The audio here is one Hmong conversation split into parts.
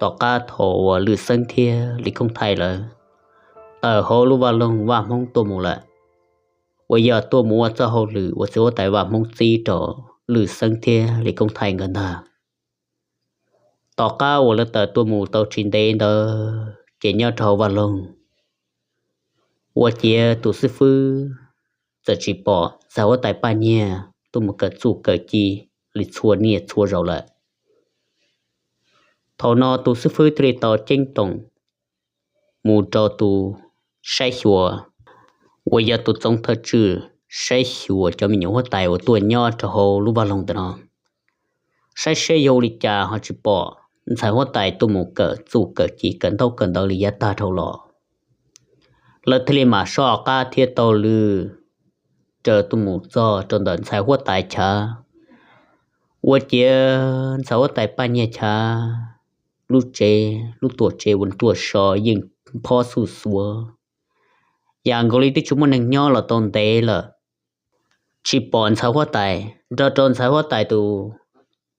Tom qab thaum uas Lwm Xeeb thiab Lis Koob Thaij lawv tawm hauv lub vaj loog Vaj Hmoob tuaj mus lawm, uas yog tuaj mus ua txoj hauj lwm uas txiv huab tais Vaj Hmoob txib rau Lwm Xeeb thiab Lis Koob Thaij nkawd ntag. Tom qab uas lawv tawm tuaj mus tau tsis ntev ntawd ces nyob rau hauv vaj loog ua ciav tus xib fwb txawm tsis pom ntxhais huab tais Paj Nyiag tuaj mus kawm txuj kawm ci li txhua niaj txhua zaus lawm. Thaum no tus xib fwb thiaj li tau ceeb toom mus rau tus saib xyuas uas yog tus txoov thawj tswj saib xyuas cov me nyuam huab tais uas tuaj nyob rau hauv lub vaj loog ntawm no, saib seb yog ua li cas ho tsis pom ntxhais huab tais tuaj mus kawm txuj kawm ci kawm ntaub kawm ntawv li yav tag dhau los. Lawv thiaj li mam soj qab thiab taug lw raws tuaj mus txog rau ntawm ntxhais huab tais chav, ua ciav ntxhais huab tais Paj Nyiag chav lub tsev, lub tuam tsev uas tuaj so yeej phob xuj xuav, yam nkaus li twb tsis muaj neeg nyob los tau ntev lawm. Tsis pom ntxhais huab tais, nrog rau ntxhais huab tais tus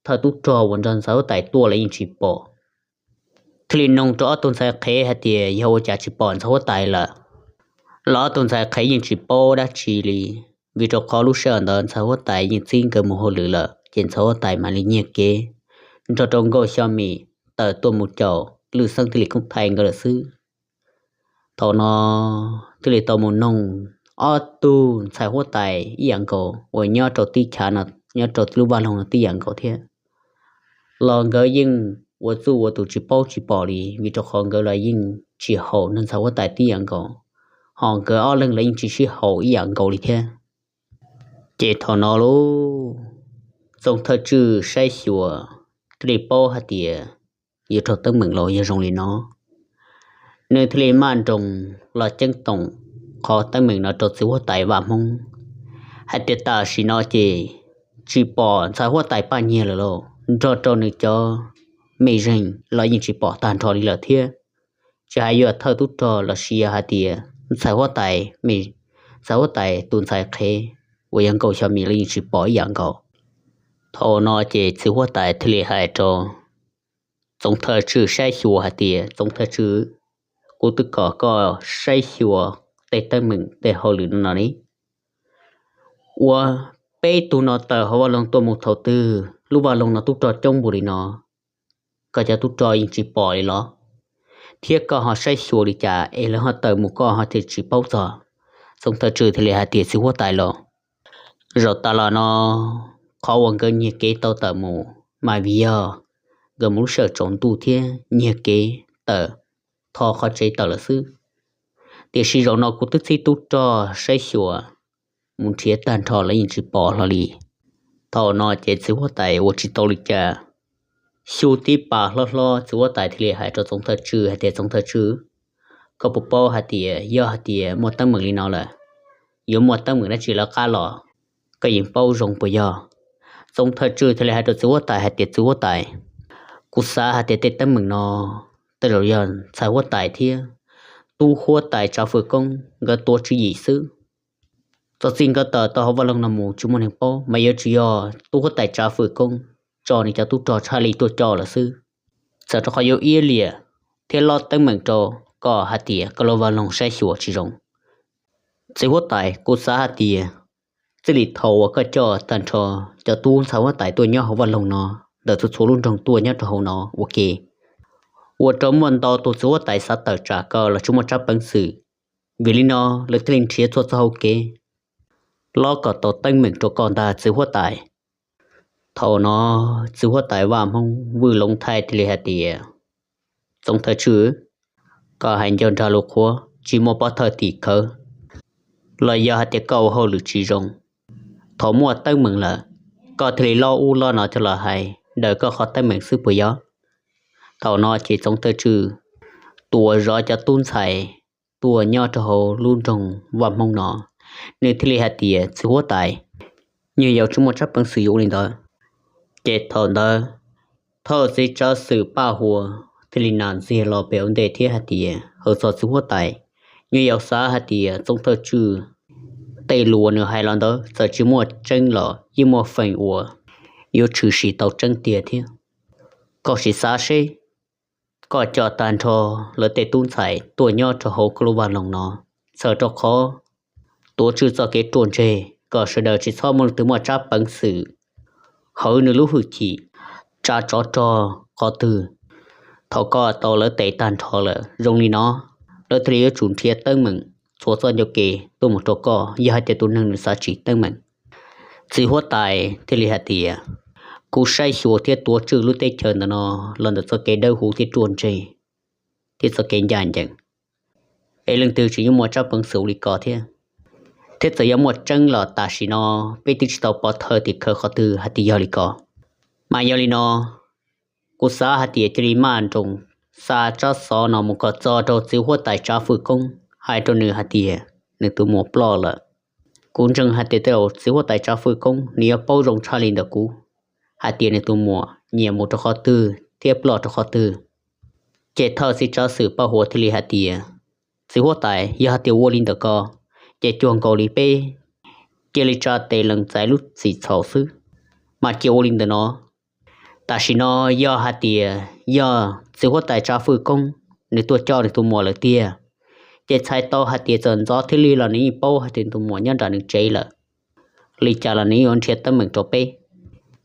thawj tub rog uas nrog ntxhais huab tais tuaj los yeej tsis pom. Thiaj li noog rau ob tug ntxhais qhev hais tias yog ua cas tsis pom ntxhais huab tais lawm, los ob tug ntxhais qhev yeej tsis paub dab tsi li, vim rau qhov lub sij hawm ntawd ntxhais huab tais yeej txib nkawd mus hauj lwm lawm ces ntxhais huab tais mam li nyiag kev nrog rau Nkauj Xyo Mim tawm tuaj mus caum Lwm Xeeb thiab Lis Koob Thaij nkawd lawm xwb. Thaum no thiaj li tau mus noog ob tug ntxhais huab tais ib yam nkaus uas nyob rau tib chav no, nyob rau lub vaj loog no tib yam nkaus thiab, los nkawd yeej ua txuj ua tus tsis paub tsis pom li, vim rau qhov nkawd los yeej tsis haum nrog ntxhais huab tais tib yam nkaus, ho nkawd ob leeg los yeej tsis sib haum ib yam nkaus li thiab. Ces thaum no lub txoov thawj tswj saib xyuas thiaj li paub hais tias yuav raug teeb meem los yog zoo li no, nws thiaj li maj nroos los ceeb toom qhov teeb meem no rau txiv huab tais Vaj Hmoob hais tias tam sim no ces tsis pom ntxhais huab tais Paj Nyiag lawm lauj, nrog rau nws cov mej zeej los yeej tsis pom tag nrho li lawm thiab. Tsis hais yuav thawj tub rog los sis yog hais tias ntxhais huab tais, ntxhais huab tais tus ntxhais qhev uas yog Nkauj Xyo Mim los yeej tsis pom ib yam nkaus. Thaum no ces txiv huab tais thiaj li hais rau txoov thawj tswj saib xyuas hais tias, txoov thawj tswj, kuv twb kom koj saib xyuas tej teeb meem tej hauj lwm no no li, ua peb tug no tawm hauv vaj loog tuaj mus thaum twg lub vaj loog no tub rog coob npaum li no, koj cov tub rog yeej tsis pom li los, thiab koj ho saib xyuas li cas es lawv ho tawm mus koj ho thiaj tsis paub txog. Txoov thawj tswj thiaj li hais tias txiv huab tais los, zaum tas los no qhov uas nkawd nyiag kev tau tawm mus mas vim yog nkawd mus lub sij hawm tsaus ntuj thiab nyiag kev tawm, tho qhov tsev tawm lawm xwb. Tiam sis zaum no kuv twb txib tub rog saib xyuas mus nrhiav tag nrho los yeej tsis pom hlo li. Thaum no ces txiv huab tais ua tsis tau li cas, xyu tib pas hlob hlob txiv huab tais thiaj li hais rau txoov thawj tswj hais tias, txoov thawj tswj, koj puas paub hais tias yog hais tias muaj teeb meem li no lawm, yuav muaj teeb meem dab tsi lawv qab los, koj yeej paub zoo puas yog? Txoov thawj tswj thiaj li hais rau txiv huab tais hais tias, txiv huab tais, kuv xav hais tias tej teeb meem no tej zaum yog ntxhais huab tais thiab tub huab tais Tsav Fwm Koob nkawd tuav tswv yim xwb. Txog txij nkawd tawm tau hauv vaj loog no mus tsis muaj neeg paub, mas yuav tsum yog tub huab tais Tsav Fwm Koob tso nws cov tub rog tshaj li tuaj coj lawm xwb. Txawm rau qhov yuav iab liam thiab lob teeb meem rau koj hais tias koj lub vaj loog saib xyuas tsis zoo. Txiv huab tais, kuv xav hais tias txij li thaum uas koj coj tag nrho cov tub ntxhais huab tais tuaj nyob hauv vaj loog no ntawm txhua txhua lub nroog tuaj nyob rau hauv no ua ke, ua rau muaj ntau tus txiv huab tais xav tawm tsam koj los tsis muaj tsab peev xwm. Vim li no lawv thiaj li nrhiav txhua txoj hau kev lob kom tau teeb meem rau koj ntag txiv huab tais. Thaum no txiv huab tais Vaj Hmoob Vwj Loov Thaij thiaj li hais tias, txoov thawj tswj, koj hais ncauj nrag lus qhuav tsis muaj pov thawj tim khawv, los yog hais tias koj ua hauj lwm tsis zoo. Thaum muaj teeb meem lawm, koj thiaj li lob ub lob no coj los hais daws koj qhov teeb meem xwb puas yog? Thaum no ces txoov thawj tswj tus uas zov cov tub ntxhais tuaj nyob rau hauv lub nroog Vaj Hmoob no, nws thiaj li hais tias, txiv huab tais, nyuag yaus tsis muaj tsab peev xwm yuav ua li ntawd. Ces thaum ntawd thawj txiv tsav xwm Paj Huas thiaj li nas ntxiag los pem ua ntej thiab hais tias, hawv txog txiv huab tais, nyuag yaus xav hais tias txoov thawj tswj tej lus uas nws hais los ntawd txawm tsis muaj tseeb los yeej muaj feem uas yuav tshwm sim tau tseeb tiag thiab. Koj sim xav seb koj coj tag nrho lawv tej tub ntxhais tuaj nyob rau hauv koj lub vaj loog no, txhawm rau qhov tuav tswj txoj kev ruaj ntseg kom sawv daws tsis txhob muaj leej twg muaj tsab peev xwm hawv nws lub hwj chim tsa tsov rog qhov twg. Thaum koj tau lawv tes tag nrho lawm zoo li no, lawv thiaj li yuav tsum nrhiav teeb meem txhua txoj ncauj ke tuaj mus rau koj. Yog hais tias tus neeg nws xav tsim teeb meem, txiv huab tais thiaj li hais tias, kuv saib xyuas thiab tuav tswj lub teb chaws ntawm no los ntawm txoj kev dawb huv thiab ruaj ntseg thiab txoj kev ncaj ncees, es leej twg tsis yuav muaj tsab peev xwm li ko thiab. Thiab txawm yog muaj tseeb los tam sim no peb twb tsis tau pov thawj tim khawv qhov twg hais tias yog li ko. Mas yog li no, kuv xav hais tias cia li maj nroos xa tsab xov no mus kom txog rau txiv huab tais Tsav Fwj Koob, hais rau nws hais tias nws tus muam ploj lawm. Kuv ntseeg hais tias tej zaum txiv huab tais Tsav Fwj Koob nws yuav paub zoo tshaj li ntawm kuv hais tias nws tus muam nyiam mus rau qhov twg thiab ploj rau qhov twg. Ces thawj txiv tsav xwm Paj Huas thiaj li hais tias, txiv huab tais, yog hais tias ua li ntawm ko, ces cuag nkaus li peb cia li tsa tes lees txais lub txim txhaum xwb. Mas cia ua li ntawm no, tam sim no yog hais tias yog txiv huab tais Tsav Fwj Koob nws tuaj coj nws tus muam lawm tiag, ces txhais tau hais tias txawm ntxov thiab lig los nws yeej paub hais tias tus muam nyob nram nws tsev lawm. Li cas los nws yeej yuav nrhiav teeb meem rau peb.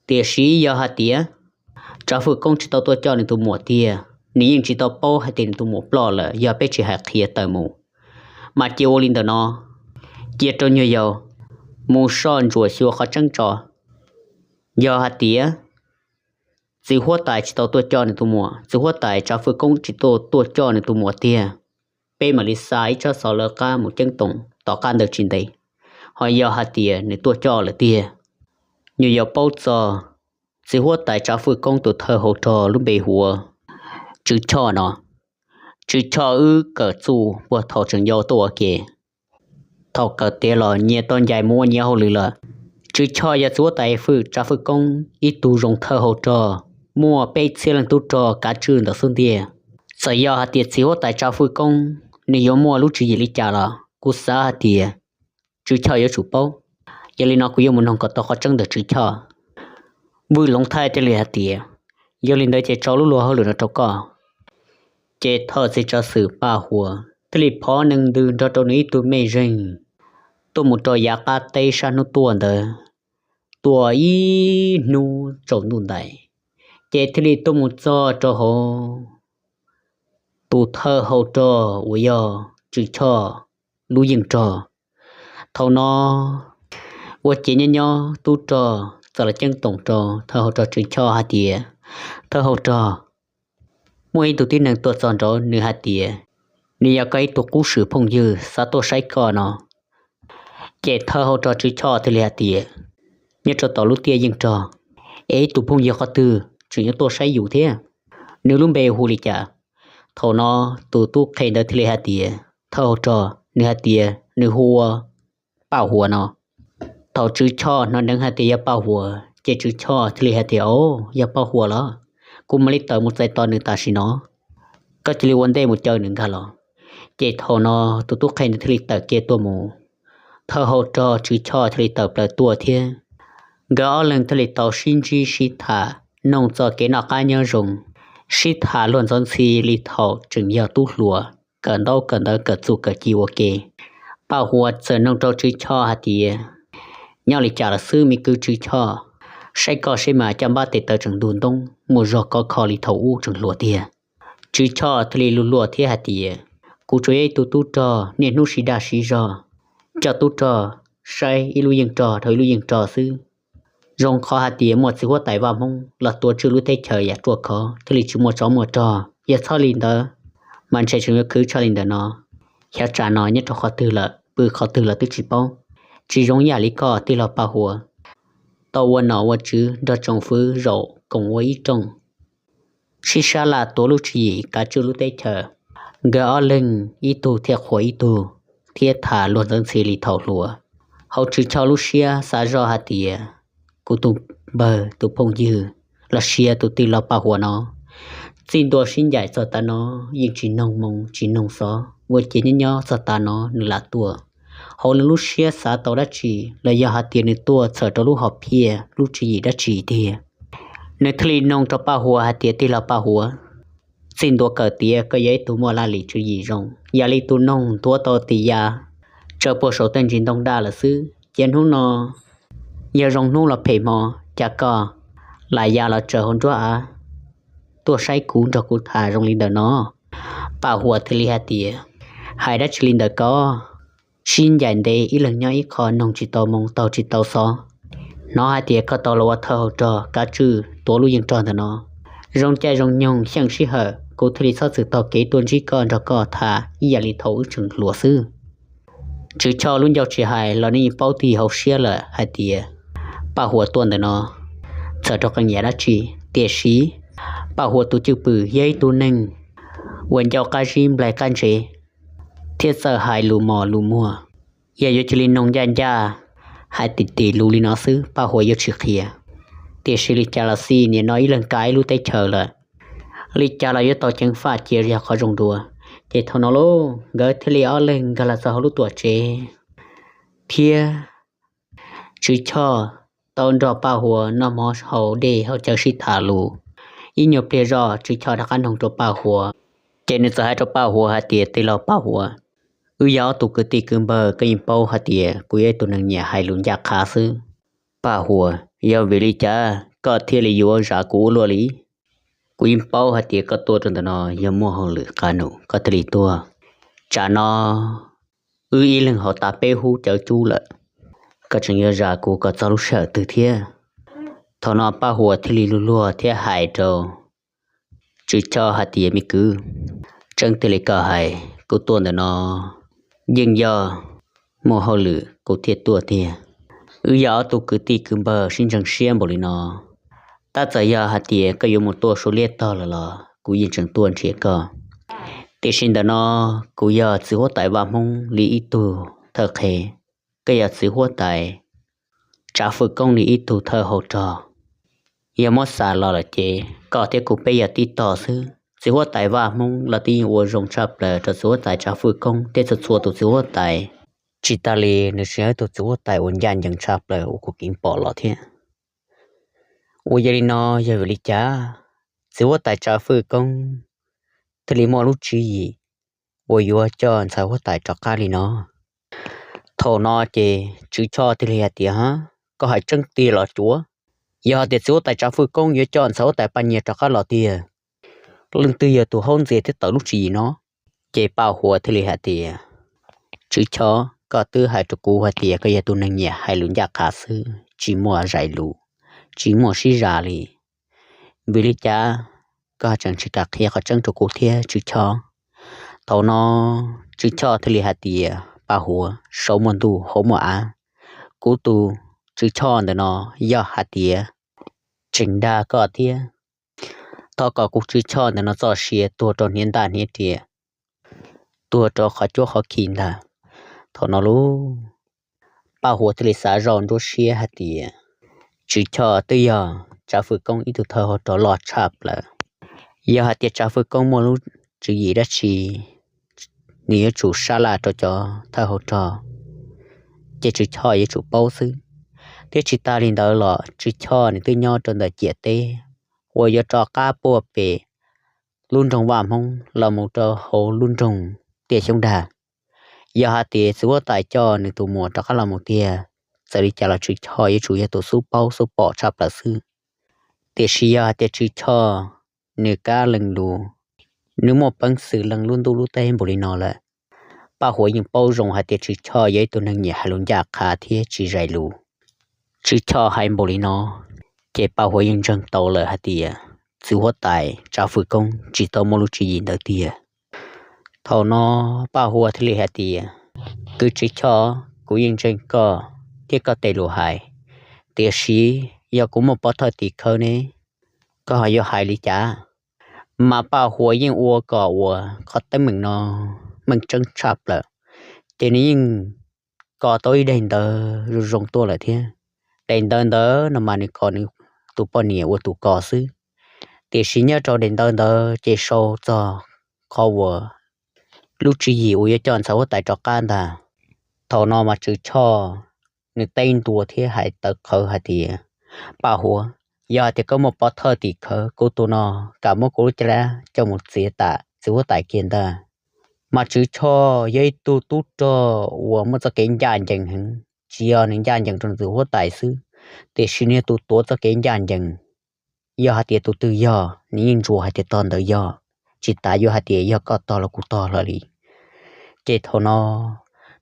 Tiam sis yog hais tias Tsav Fwj Koob tsis tau tuaj coj nws tus muam tiag, nws yeej tsis tau paub hais tias nws tus muam ploj lawm yog peb tsis hais qhia tawm mus. Mas cia ua li ntawm no, cia rau nyuag yaus mus soj ntsuam xyuas qhov tseeb tso. Yog hais tias txiv huab tais tsis tau tuaj coj nws tus muam, txiv huab tais Tsav Fwj Koob tsis tau tuaj coj nws tus muam tiag, peb mam li xa ib tsab xov lawv qab mus ceeb toom tom qab ntawd tsis ntev. Ho yog hais tias nws tuaj coj lawm tiag, nyuag yaus paub txog txiv huab tais Tsav Fwj Koob tus thawj hauv rog lub npe hu ua Tswv Choj no. Tswv Choj wb kawm txuj puag thaum tseem yau tuaj ua ke. Thaum kawm tiav los nyias tau ncaim mus ua nyias hauj lwm lawm. Tswv Choj yog txiv huab tais Fwj Tsav Fwj Koob ib tug zoo thawj hauv rog, muaj peb txhiab leej tub rog kav tswj ntawm xub ntiag. Txawm yog hais tias txiv huab tais Tsav Fwj Koob nws yuav muaj lub tswv yim li cas los kuv xav hais tias Tswv Choj yuav tsum paub. Yog li no kuv yuav mus noog kom tau qhov tseeb ntawm Tswv Choj. Vwj Loov Thaij thiaj li hais tias, yog li ntawd ces tso lub luag hauj lwm no rau koj. Ces thawj txiv tsav xwm Paj Huas thiaj li phov nees ntws nrog rau nws ib tug mej zeej tuaj mus rau yav qab teb sab hnub tuaj ntawd, tuaj ib hnub tsaus ntuj ntais, ces thiaj li tuaj mus txog rau hauv tus thawj hauv rog uas yog Tswv Choj lub yeej rog. Thaum no ua ciav nyob nyob tub rog txawm los ceeb toom rau thawj hauv rog Tswv Choj hais tias, thawj hauv rog, muaj ib tug tib neeg tuaj txog nraud, nws hais tias nws yog koj ib tug qub swm phooj ywg xav tuaj saib koj no. Ces thawj hauv rog Tswv Choj thiaj li hais tias, nyob rau tom lub tiaj yeej rog, es ib tug phooj ywg qhov twg tseem yuav tuaj saib yus thiab? Nws lub npe hu li cas? Thaum no tus tub qhe ntawd thiaj li hais tias, thawj hauv rog, nws hais tias nws hu ua Paj Huas no. Thaum Tswv Choj hnov dheev hais tias yog Paj Huas ces Tswv Choj thiaj li hais tias, o, yog Paj Huas los kuv mam li tawm mus txais tos nws tam sim no, koj cia li ua ntej mus caw nws nkag los. Ces thaum no tus tub qhe ntawd thiaj li tawm kiag tuaj mus, thawj hauv rog Tswv Choj thiaj li tawm plaws tuaj thiab. Nkawd ob leeg thiaj li tau sib ntsib sib tham, noog txoj kev noj qab nyob zoo, sib tham luag ntxov ntxhi li thaum tseem yog tub hluas, kawm ntaub kawm ntawv kawm txuj kawm ci ua ke. Paj Huas txawm noog rau Tswv Choj hais tias, nyob li cas los xwb me kwv Tswv Choj, saib koj seb mas caj npab tes taw tseem ntug ntoob, muaj zog khov kho li thaum ub tseem hluas tiag. Tswv Choj thiaj li luag luag thiab hais tias, kuv tsuas yog ib tug tub rog niaj hnub sib dag sib zog, coj tub rog saib ib lub yeej rog dhau ib lub yeej rog xwb. Zoo qhov hais tias muaj txiv huab tais vaj Hmoob los tuav tswj lub teb chaws yam ruaj khov thiaj li tsis muaj tsov muaj rog. Yog txhob li ntawd, mas ntshe tseem yuav khwv tshaj li ntawm no. Xyov tsam no nyob rau qhov twg lawm, pw qhov twg los twb tsis paub. Tsis zoo ib yam li koj tij laug Paj Huas, tau ua nom ua tswv nrog tsoom fwv zaum koom ua ib rooj, sib sab laj tuav lub tswv yim kav tswj lub teb chaws. Nkawd ob leeg ib tug thiaj qhuas ib tug, thiab tham luag ntxeev ntxhi li thaum hluas. Hauv Tswv Choj lub siab xav zoj hais tias, kuv tus npawg tus phooj ywg los sis tus tij laug Paj Huas no, txij ntua sib ncaim txog tav no, yeej tsis noog moo tsis noog xov, ua ciav nyob nyob txog tav no nws lam tuaj. Hauv nws lub siab xav tau dab tsi los yog hais tias nws tuaj txhawm rau lub hom phiaj lub tswv yim dab tsi tiag? Nws thiaj li noog rau Paj Huas hais tias, tij laug Paj Huas, txij ntua kawm tiav koj yog ib tug muaj laj lim tswv yim zoo. Yam li tus noog ntuav tau tis ya tsawv puag saum tej ntsis ntoo daj lawm xwb, ces hnub no yog zoo hnub los phem hmo, cas koj lam ya los tsaws hauv nruab av tuaj saib kuv nrog kuv tham zoo li ntawm no? Paj Huas thiaj li hais tias, hais dab tsi li ntawm ko? Sib ncaim ntev ib leeg nyob ib qho, noog tsis tau moo taug tsis tau xov. Hnov hais tias koj tau los ua thawj hauv rog kav tswj tuav lub yeej rog ntawm no. Zoo caij zoo nyoog xyeej sij hawm kuv thiaj li txhob txwm taug kev tuaj ntsib koj nrog koj tham ib yam li thaum wb tseem hluas xwb. Tswv Choj lub ncauj tsis hais los nws yeej paub tig hauv siab lawm hais tias Paj Huas tuaj ntawm no txawm rau qee yam dab tsi. Tiam sis Paj Huas tus cwj pwm yog ib tug neeg uas ncauj qab zib nplaig qab ntsev thiab txawj hais lus mos lus muag. Yog yuav cia li noog ncaj ncaj hais tim tim lus li no xwb Paj Huas yuav tsis qhia. Tiam sis li cas los xij, nim no ib leeg kav ib lub teb chaws lawm, li cas los yuav tau ceev faj cia yog qhov zoo dua. Ces thaum no lauj, nkawd thiaj li ob leeg nkag los txog hauv lub tuam tsev thiab Tswv Choj tau nrog Paj Huas noj mov haus dej haus cawv sib tham lus. Ib nyuag pliag zoj Tswv Choj rov qab noog rau Paj Huas, ces nws txawm hais rau Paj Huas hais tias, tig los Paj Huas, wb yog ob tug kwv tij kwv npawg, koj yeej paub hais tias kuv yog ib tug neeg nyiam hais lus ncaj qha xwb. Paj Huas, yog vim li cas koj thiaj li yuav zam kuv ua luaj li? Kuv yeej paub hais tias koj tuaj rau ntawm no yog muaj hauj lwm qab num koj thiaj li tuaj. Tsam no wb ib leeg haus tas peb hub cawv cub lawm, koj tseem yuav zam kuv kom txog lub sij hawm twg thiab? Thaum no Paj Huas thiaj li luag luag thiab hais rau Tswv Choj hais tias, me kwv, tseeb tiag li koj hais, kuv tuaj ntawm no yeej yog muaj hauj lwm kuv thiaj tuaj tiag. Wb yog ob tug kwv tij kwv npawg sib ntseeg siab npaum li no, tab txawm yog hais tias koj yuav mus tuaj suav liab tog lawm los kuv yeej tseem tuaj nrhiav koj. Tiam sis ntawm no kuv yog txiv huab tais vaj hmoob li ib tug thawj qhev, koj yog txiv huab tais tsav fwj koob li ib tug thawj hauv rog. Yog muab xav los lawm ces koj thiab kuv peb yog tib tog xwb. Txiv huab tais vaj hmoob los twb yeej ua zoo tshaj plaws rau txiv huab tais tsav fwj koob thiab txhua txhua tus txiv huab tais, tsis tas li nws tseem yog ib tug txiv huab tais uas ncaj ncees tshaj plaws uas kuv keev pom los thiab. Uas yog li no, yog vim li cas txiv huab tais tsav fwj koob thiaj li muaj lub tswv yim uas yuav coj ntxhais huab tais rov qab li no? Thaum no ces Tswv Choj thiaj li hais tias, ha, koj hais tseeb tiag los cuav? Yog hais tias txiv huab tais tsav fwj koob yuav coj ntxhais huab tais Paj Nyiag rov qab los tiag, leej twg yog tus haub ntxias thiab tawm lub tswv yim no? Ces Paj Huas thiaj li hais tias, Tswv Choj, koj twb hais rau kuv hais tias koj yog tus neeg nyiam hais lus ncaj qha xwb, tsis muaj zais lus, tsis muaj sib zam li. Vim li cas koj tseem tsis kam qhia qhov tseeb rau kuv thiab Tswv Choj? Thaum no Tswv Choj thiaj li hais tias, Paj Huas, saum muaj ntuj hauv muaj av, kuv tus Tswv Choj ntawm no yog hais tias tseem dag koj thiab, thov kom kuv Tswv Choj ntawm no txoj sia tuag rau hniav ntaj hniav riam, tuag rau qhov cuab qhov khi ntag. Thaum no lauj, Paj Huas thiaj li xav zoj nruab siab hais tias, Tswv Choj twb yog tsav fwj koob ib tug thawj hauv rog loj tshaj plaws. Yog hais tias tsav fwj koob muaj lub tswv yim dab tsi, nws yuav tsum sab laj rau cov thawj hauv rog, ces Tswv Choj yuav tsum paub xwb. Thiab tsis tas li ntawd los Tswv Choj nws twb nyob rau ntawm ciam teb uas yuav rov qab puag pem lub nroog Vaj Hmoob los mus rau hauv lub nroog Tiaj Xyoob Dag. Yog hais tias txiv huab tais coj nws tus muam rov qab los mus tiag, txawm li cas los Tswv Choj yuav tsum yog tus xub paub xub pom tshaj plaws xwb. Tiam sis yog hais tias Tswv Choj nws kab lees lus, nws muaj peev xwm lees lub ntuj lub teb npaum li no lawm, Paj Huas yeej paub zoo hais tias Tswv Choj yog ib tug neeg nyiam hais lus ncaj qha thiab tsis zais lus. Tswv Choj hais npaum li no, ces Paj Huas yeej ntseeg tau lawm hais tias txiv huab tais tsav fwj koob tsis tau muaj lub tswv yim ntawd tiag. Thaum no Paj Huas thiaj li hais tias, kwv Tswv Choj, kuv yeej ntseeg koj thiab koj tej lus hais, tiam sis yog kuv muaj pov thawj tim khawv ne, koj ho yuav hais li cas? Mas Paj Huas yeej ua kom uas qhov teeb meem no meej tseeb tshaj plaws, ces nws yeej kos tau ib daim ntawv zoo zoo tuaj lawm thiab. Daim ntawv ntawd no mas nws kos nws tus poj niam ua tus kos xwb, tiam sis nyob rau daim ntawv ntawd ces sau txog qhov uas lub tswv yim uas yuav coj ntxhais huab tais rov qab ntag. Thaum no mas Tswv Choj nws teb ntua thiab hais tawv qhawv hais tias, Paj Huas, Yog hais tias koj muaj pov thawj tim khawv, kuv tus no kam muab kuv lub caj dab coj mus txiav tam txiv huab tais kiag ntag. Mas Tswv Choj yog ib tug tub rog uas muaj txoj kev ncaj ncees heev, tsis yog nws ncaj ncees rau nws tus huab tais xwb, tiam sis nws yog tus tuav txoj kev ncaj ncees. Yog hais tias tus twg yog, nws yeej ntsuas hais tias tog ntawd yog, tsis tas yuav hais tias yog koj tog los kuv tog hlo li. Ces thaum no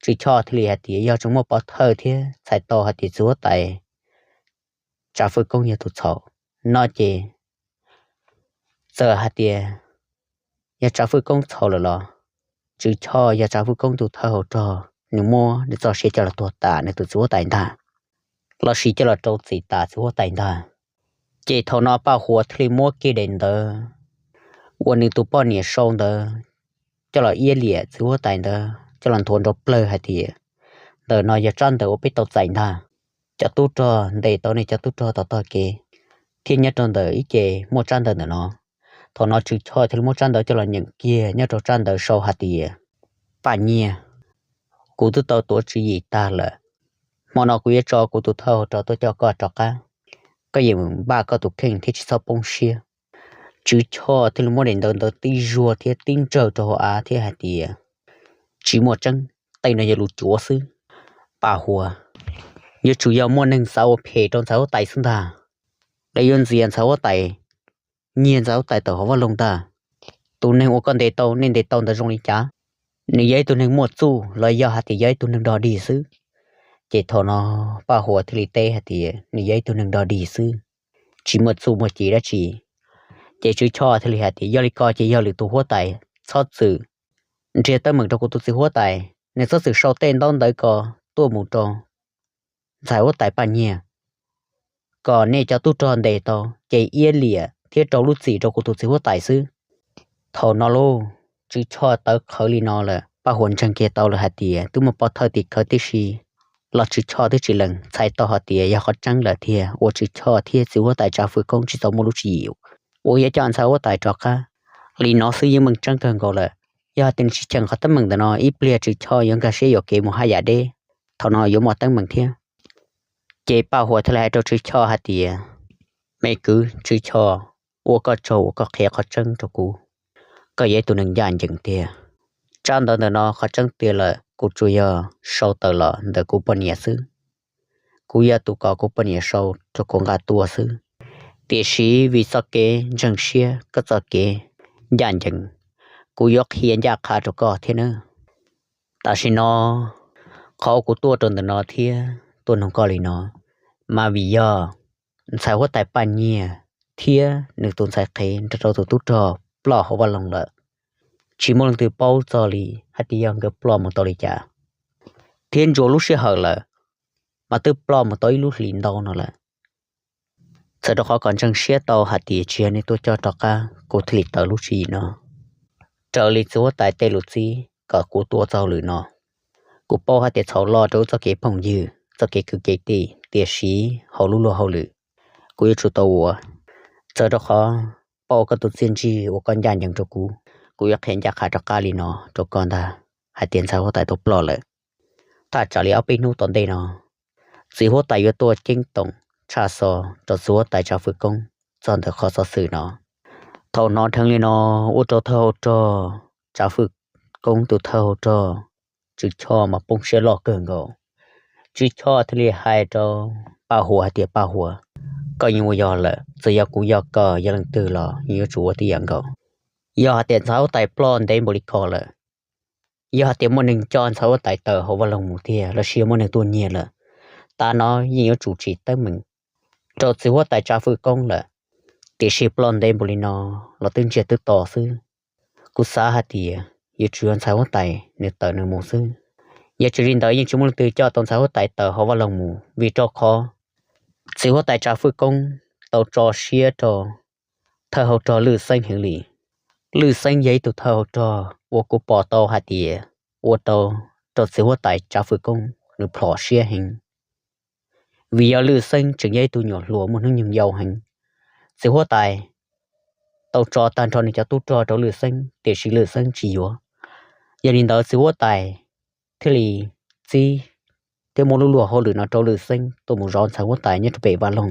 Tswv Choj thiaj li hais tias yog tseem muaj pov thawj thiab txhais tau hais tias txiv huab tais Tsav Fwj Koob yog tus txhaum no ces txawm hais tias yog Tsav Fwj Koob txhaum lawm los Tswv Choj yog Tsav Fwj Koob tus thawj hauv rog, nws muab nws txoj sia coj los tuag tas nws tus txiv huab tais ntag, los sis coj los rau txim tas txiv huab tais ntag. Ces thaum no Paj Huas thiaj li muab kiag daim ntawv uas nws tus poj niam sau ntawd coj los iab liam txiv huab tais ntawd coj los nthuav nrov plawg hais tias ntawm no yog tsab ntawv uas peb tau txais ntag. Cov tub rog ntes tau nej cov tub rog tom tog kev, thiab nyob rau ntawm ib ce muaj tsab ntawv ntawm no. Thaum no Tswv Choj thiaj li muab tsab ntawv coj los nyeem kiag, nyob rau tsab ntawv sau hais tias Paj Nyiaj, kuv twb tau tuav tswv yim tag lawm. Hmo no kuv yuav tso kuv tus thawj hauv rog tuaj coj koj rov qab. Koj yeem npaj koj tus kheej thiab tsis txhob poob siab. Tswv Choj thiaj li muab daim ntawv ntawd tib zuag thiab tib ntsawg rau hauv av thiab hais tias tsis muaj tseeb, tej no yog lus cuav xwb. Paj Huas, yuav tsum yog muaj neeg xav ua phem rau ntxhais huab tais xwb ntag, lawv yuav ntxias ntxhais huab tais, nyiag ntxhais huab tais tawm hauv vaj loog ntag. Tus neeg uas koj ntes tau, nej ntes tau ntawd zoo li cas? Nws yog ib tug neeg muaj txuj los yog hais tias yog ib tug neeg dog dig xwb? Ces thaum no Paj Huas thiaj li teb hais tias nws yog ib tug neeg dog dig xwb, tsis muaj txuj muaj ci dab tsi. Ces Tswv Choj thiaj li hais tias yog li ko ces yog lwm tus huab tais txhob txwm nrhiav teeb meem rau kuv tus txiv huab tais, nws txhob txwm sau tej ntaub ntawv ko tuaj mus rau ntxhais huab tais Paj Nyiaj, kom nej cov tub rog ntes tau ces iab liam thiab rau lub txim rau kuv tus txiv huab tais xwb. Thaum no lauj, Tswv Choj tawv qhawv li no lawm, Paj Huas ntseeg kiag tau lawm hais tias twb muaj pov thawj tim khawv tib si los Tswv Choj twb tsis lees, txhais tau hais tias yog qhov tseeb lawm tiag uas Tswv Choj thiab txiv huab tais Tsav Fwj Koob tsis tau muaj lub tswv yim uas yuav coj ntxhais huab tais rov qab. Li no xwb yeej meej tseeb kawg nkaus lawm. Yog hais tias nws tsis cheem qhov teeb meem ntawm no, ib pliag Tswv Choj yuav nkag siab yuam kev mus haj yam deb, thaum no yuav muaj teeb meem thiab. Ces Paj Huas thiaj li hais rau Tswv Choj hais tias, me kwv Tswv Choj, ua koj tsaug uas koj qhia qhov tseeb rau kuv. Koj yog ib tug neeg ncaj ncees tiag. Tsab ntawv ntawm no qhov tseeb tiag lawm kuv tsuas yog sau tawm los ntawm kuv poj niam xwb. Kuv yog tus kom kuv poj niam sau rau kuv nqa tuaj xwb. Tiam sis vim txoj kev ntseeg siab, koj txoj kev ncaj ncees, kuv yuav qhia ncaj qha rau koj thiab nawb. Tam sim no qhov kuv tuaj rau ntawm no thiab tuaj nug koj li no, mas vim yog ntxhais huab tais Paj Nyiaj thiab nws tus ntxhais qhev nrog rau tus tub rog ploj hauv vaj loog lawm. Tsis muaj leej twg paub txog li hais tias yog nkawd ploj mus tau li cas, thiab ntsuas lub sij hawm lawm mas twb ploj mus tau ib lub hlis ntau no lawm. Txawm rau qhov kom ntseeg siab tau hais tias tsis yog nej tuaj coj rov qab, kuv thiaj li tawm lub tswv yim no raws li txiv huab tais tej lus txib kom kuv tuaj txog hauj lwm no. Kuv paub hais tias txhaum loj rau wb txoj kev phooj ywg, txoj kev kwv kev tij, tiam sis hauv lub luag hauj lwm kuv yuav tsum tau ua. Txawm rau qhov paub koj tus txiaj ntsig uas koj ncaj ncees rau kuv, kuv yuav qhia ncaj qha rov qab li no rau koj ntag, hais tias ntxhais huab tais tau ploj lawm. Thaj tsam li ob peb hnub tom ntej no, txiv huab tais yuav tuaj ceeb toom tshaj xov rau txiv huab tais Tsav Fwj Koob txog ntawm qhov xov xwm no. Thaum hnov dheev li no, ua rau thawj hauv rog, Tsav Fwj Koob tus thawj hauv rog Tswv Choj mas poob siab loj kawg nkaus. Tswv Choj thiaj li hais rau Paj Huas hais tias, Paj Huas, koj yeej ua yog lawm, txawm yog kuv yog koj yog leej twg los yeej yuav tsum ua tib yam nkaus. Yog hais tias ntxhais huab tais ploj ntev npaum li ko lawm, yog hais tias muaj neeg coj ntxhais huab tais tawm hauv vaj loog mus tiag los sis yog muaj neeg tuaj nyiag lawm, tav no yeej yuav tsum tsim teeb meem rau txiv huab tais Tsav Fwj Koob lawm. Tiam sis ploj ntev npaum li no los twb ntsiag twb to xwb. Kuv xav hais tias yuav tsum yog ntxhais huab tais nws tawm nws mus xwb. Yog tsis li ntawd yeej tsis muaj leej twg coj tau ntxhais huab tais tawm hauv vaj loog mus, vim rau qhov txiv huab tais Tsav Fwj Koob tau tso siab rau thawj hauv rog Lwj Xeeb heev li. Lwj Xeeb yog ib tug thawj hauv rog uas kuv pom tau hais tias ua rau, rau txiv huab tais Tsav Fwj Koob nws plhom siab heev. Vim yog Lwj Xeeb tseem yog ib tug nyuam hluas muaj hnub nyoog yau heev. Txiv huab tais tau tso tag nrho nws cov tub rog rau Lwj Xeeb, tiam sis Lwj Xeeb tsis yuav. Yog li ntawd txiv huab tais thiaj li txib thiab muab lub luag hauj lwm no rau Lwj Xeeb tuaj mus zov ntxhais huab tais nyob rau pem vaj loog.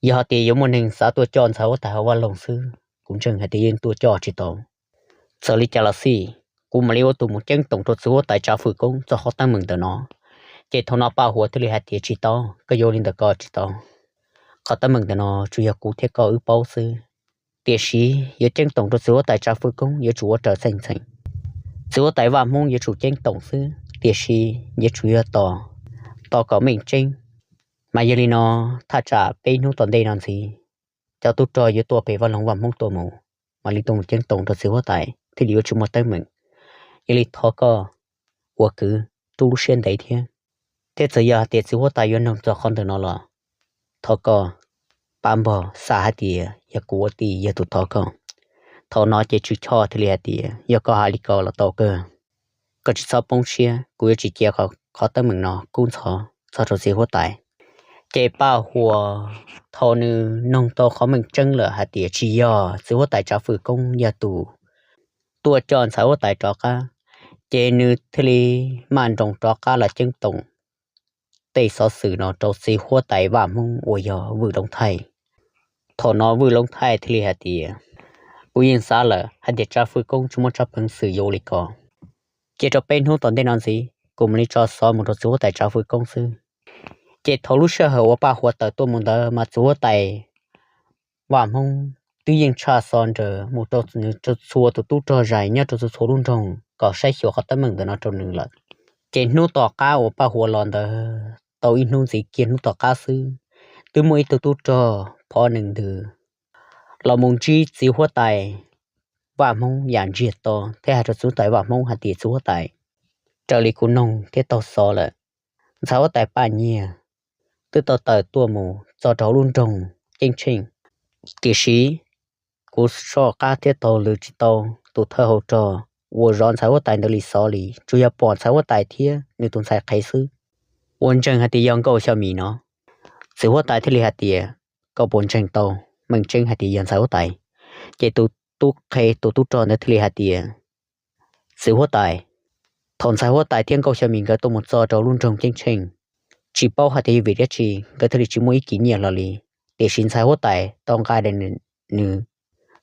Yog hais tias yuav muaj neeg xav tuaj coj ntxhais huab tais hauv vaj loog xwb, kuv ntseeg hais tias yeej tuaj coj tsis tau. Txawm li cas los xij, kuv mam li ua tus mus ceeb toom rau txiv huab tais Tsav Fwm Koob txog qhov teeb meem ntawm no. Ces thaum no Paj Huas thiaj li hais tias, tsis tau, koj yuav li ntawm ko tsis tau. Qhov teeb meem ntawm no tsuas yog kuv thiab koj wb paub xwb. Tiam sis yuav ceeb toom rau txiv huab tais Tsav Fwm Koob yuav tsum ua raws txheej txheem. Txiv huab tais Vaj Hmoob yuav tsum ceeb toom xwb, tiam sis yuav tsum yog tos, tos kom meej tseeb. Mas yog li no, thaj tsam peb hnub tom ntej no ntxiv, cov tub rog yuav tuaj pem vaj loog Vaj Hmoob tuaj mus, mam li tuaj mus ceeb toom rau txiv huab tais thiaj li yuav tsis muaj teeb meem. Yog li thov koj ua kwv rub lub siab ntev thiab. Thiab txawm yog hais tias txiv huab tais yuav noog txog qhov ntawm no los thov koj pab npog xam hais tias yog kuv ua tij yog tus thov koj. Thaum no ces Tswv Choj thiaj li hais tias, yog koj hais li ko los tau kawg. Koj tsis txhob poob siab, kuv yuav tsis cia qhov teeb meem no kub ntxhov txog rau txiv huab tais. Ces Paj Huas thaum nws noog tau qhov meej tseeb lawm hais tias tsis yog txiv huab tais Tsav Fwm Koob yog tus tuaj coj ntxhais huab tais rov qab, ces nws thiaj li maj nroos rov qab los ceeb toom tej xov xwm no rau txiv huab tais Vaj Hmoob uas yog Vwj Loob Thaij. Thaum no Vwj Loob Thaij thiaj li hais tias, kuv yeej xav lawm hais tias Tsav Fwm Koob tsis muaj tsab peev xwm yuav ua li ko. Cia rau peb hnub tom ntej no ntxiv kuv mam li tso xov mus rau txiv huab tais Tsav Fwm Koob xwb. Ces thaum lub sij hawm uas Paj Huas tawm tuaj mus ntawd mas txiv huab tais Vaj Hmoob twb yeej tshaj xov nrawd mus rau nws txhua tus tub rog zais nyob rau txhua txhua lub nroog kom saib xyuas qhov teeb meem ntawm no rau nws lawm. Ces hnub tom qab uas Paj Huas los ntawd tau ib hnub ntxiv kiag hnub tom qab xwb, twb muaj ib tug tub rog phov nees ntws los mus ntsib txiv huab tais Vaj Hmoob yam ntsiag to thiab hais rau txiv huab tais Vaj Hmoob hais tias, txiv huab tais, raws li kuv noog thiab taug xov lawm, ntxhais huab tais Paj Nyiag twb tau tawm tuaj mus txog rau hauv lub nroog Ceeb Tsheej, tiam sis kuv soj qab thiab taug lw tsis tau tus thawj hauv rog uas zov ntxhais huab tais ntawd li xov li, tsuas yog pom ntxhais huab tais thiab nws tus ntxhais qhev xwb, uas ntseeg hais tias yog Nkauj Xyo Mis no. Txiv huab tais thiaj li hais tias, koj puas ntseeg tau meej tseeb hais tias yog ntxhais huab tais? Ces tus tub qhe tus tub rog ntawd thiaj li hais tias, txiv huab tais, thaum ntxhais huab tais thiab Nkauj Xyo Mis nkawd tuaj mus txog rau lub nroog Ceeb Tsheej, tsis paub hais tias yog vim dab tsi nkawd thiaj li tsis muaj ib kis nyiaj hlo li, tiam sis ntxhais huab tais tau nqa nws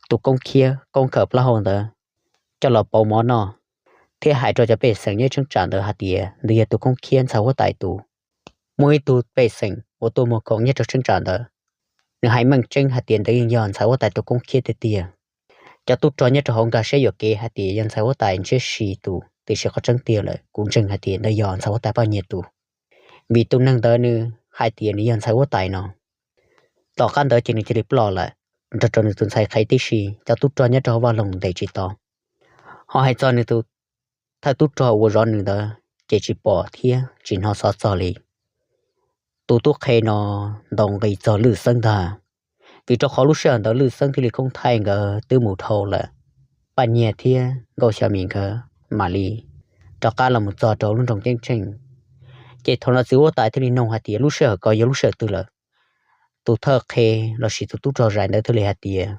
tus koob khiab koob khawm plaub hau ntawd coj los pauv mov noj, thiab hais rau cov pej xeem nyob cheeb tsam ntawd hais tias ntawd yog tus koob khiab ntxhais huab tais tus. Muaj ib tug pej xeem uas tuaj muag koom nyob rau cheeb tsam ntawd, nws hais meej tseeb hais tias ntawd yeej yog ntxhais huab tais tus koob khiab tiag tiag. Cov tub rog nyob rau hauv nkag siab yuam kev hais tias yog ntxhais huab tais ntshiab si tus, tiam sis qhov tseeb tiag lawm kuv ntseeg hais tias ntawd yog ntxhais huab tais Paj Nyiag tus, vim tus neeg ntawd nws hais tias nws yog ntxhais huab tais no. Tom qab ntawd ces nws cia li ploj lawm, nrog rau nws tus ntxhais qhev tib si, cov tub rog nyob rau hauv vaj loog ntes tsis tau. Ho hais txog nws tus thawj tub rog uas zov nws ntawd ces tsis pom thiab tsis hnov xov txog li. Tus tub qhe no ntaus nqi txog Lwj Xeeb ntag, vim rau qhov lub sij hawm ntawd Lwj Xeeb thiab Li Koob Thaij nkawd twb mus dhau lawm. Paj Nyiag thiab Nkauj Xyo Mis nkawd mam li rov qab los mus txog rau lub nroog Ceeb Tsheej. Ces thaum no txiv huab tais thiaj li noog hais tias lub sij hawm ko yog lub sij hawm twg lawm? Tus thawj qhe lossis tus tub rog zais ntawd thiaj li hais tias,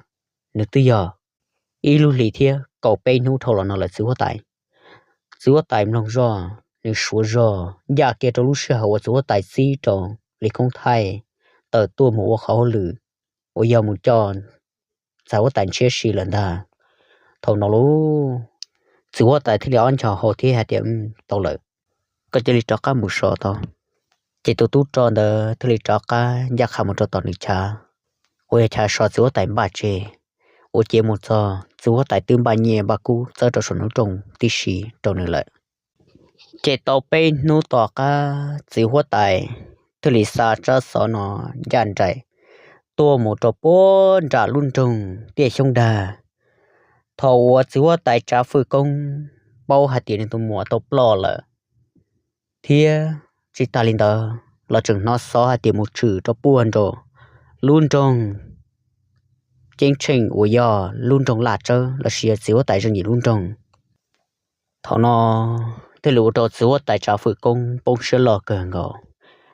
nws twb yog ib lub hlis thiab kaum peb hnub dhau los no lawm txiv huab tais. Txiv huab tais mloog zoj, nws suav zog ncaj kiag rau lub sij hawm uas txiv huab tais txib rau Li Koob Thaij tawm tuaj mus ua qhov hauj lwm uas yog mus coj ntxhais huab tais ntshiab si lawm ntag. Thaum no lauj, txiv huab tais thiaj li ob nchos hau thiab hais tias, tau lawm, koj cia li rov qab mus so tau. Ces tus tub rog ntawd thiaj li rov qab ncaj qha mus rau tom nws chav, uas yog chav so txiv huab tais npaj tseg, ua ciav mus txog txiv huab tais twb npaj nyiaj npaj kub txawb rau saum nruab nroog tib si rau nws lawm. Ces tau peb hnub tom qab txiv huab tais thiaj li xa tsab xov no ncaj nraim tuaj mus rau puag nram lub nroog Tiaj Xyoob Dag. Thaum uas txiv huab tais Tsav Fwj Koob paub hais tias nws tus muam tau ploj lawm, thiab tsis tas li ntawd los tseem hnov xov hais tias mus tshwm rau puag nram lub nroog Ceeb Tsheej uas yog lub nroog Laj Tsawb lossis yog txiv huab tais Zeej Yim lub nroog. Thaum no thiaj li ua rau txiv huab tais Tsav Fwj Koob poob siab loj kawg nkaus,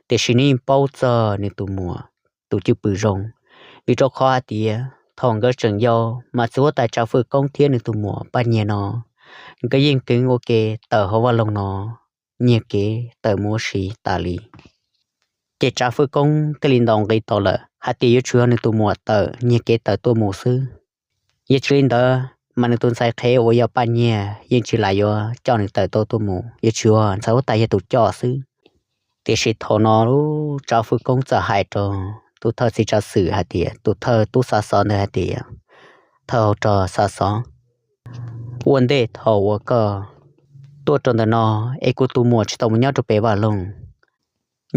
tiam sis nws yeej paub txog nws tus muam tus cwj pwm zoo, vim rau qhov hais tias thaum nkawd tseem yau mas txiv huab tais Tsav Fwj Koob thiab nws tus muam Paj Nyiag no nkawd yeej keev ua ke tawm hauv vaj loog no nyiag kev tawm mus ua si tas li. Ces Tsav Fwj Koob thiaj li ntaus nqi tau lawm hais tias yuav tsum yog nws tus muam tawm nyiag kev tawm tuaj mus xwb. Yog tsis li ntawd mas nws tus ntxhais qhev uas yog Paj Nyiag yeej tsis lam yuav coj nws tawm tau tuaj mus, yuav tsum yog ntxhais huab tais yog tus coj xwb. Tiam sis thaum no Tsav Fwj Koob txawm hais rau tus thawj txiv tsav xwm hais tias, tus thawj tub xa xov ntawd hais tias, thawj hauv rog xa xov, ua ntej thaum uas koj tuaj rau ntawm no es kuv tus muam tsis tau mus nyob rau pem vaj loog,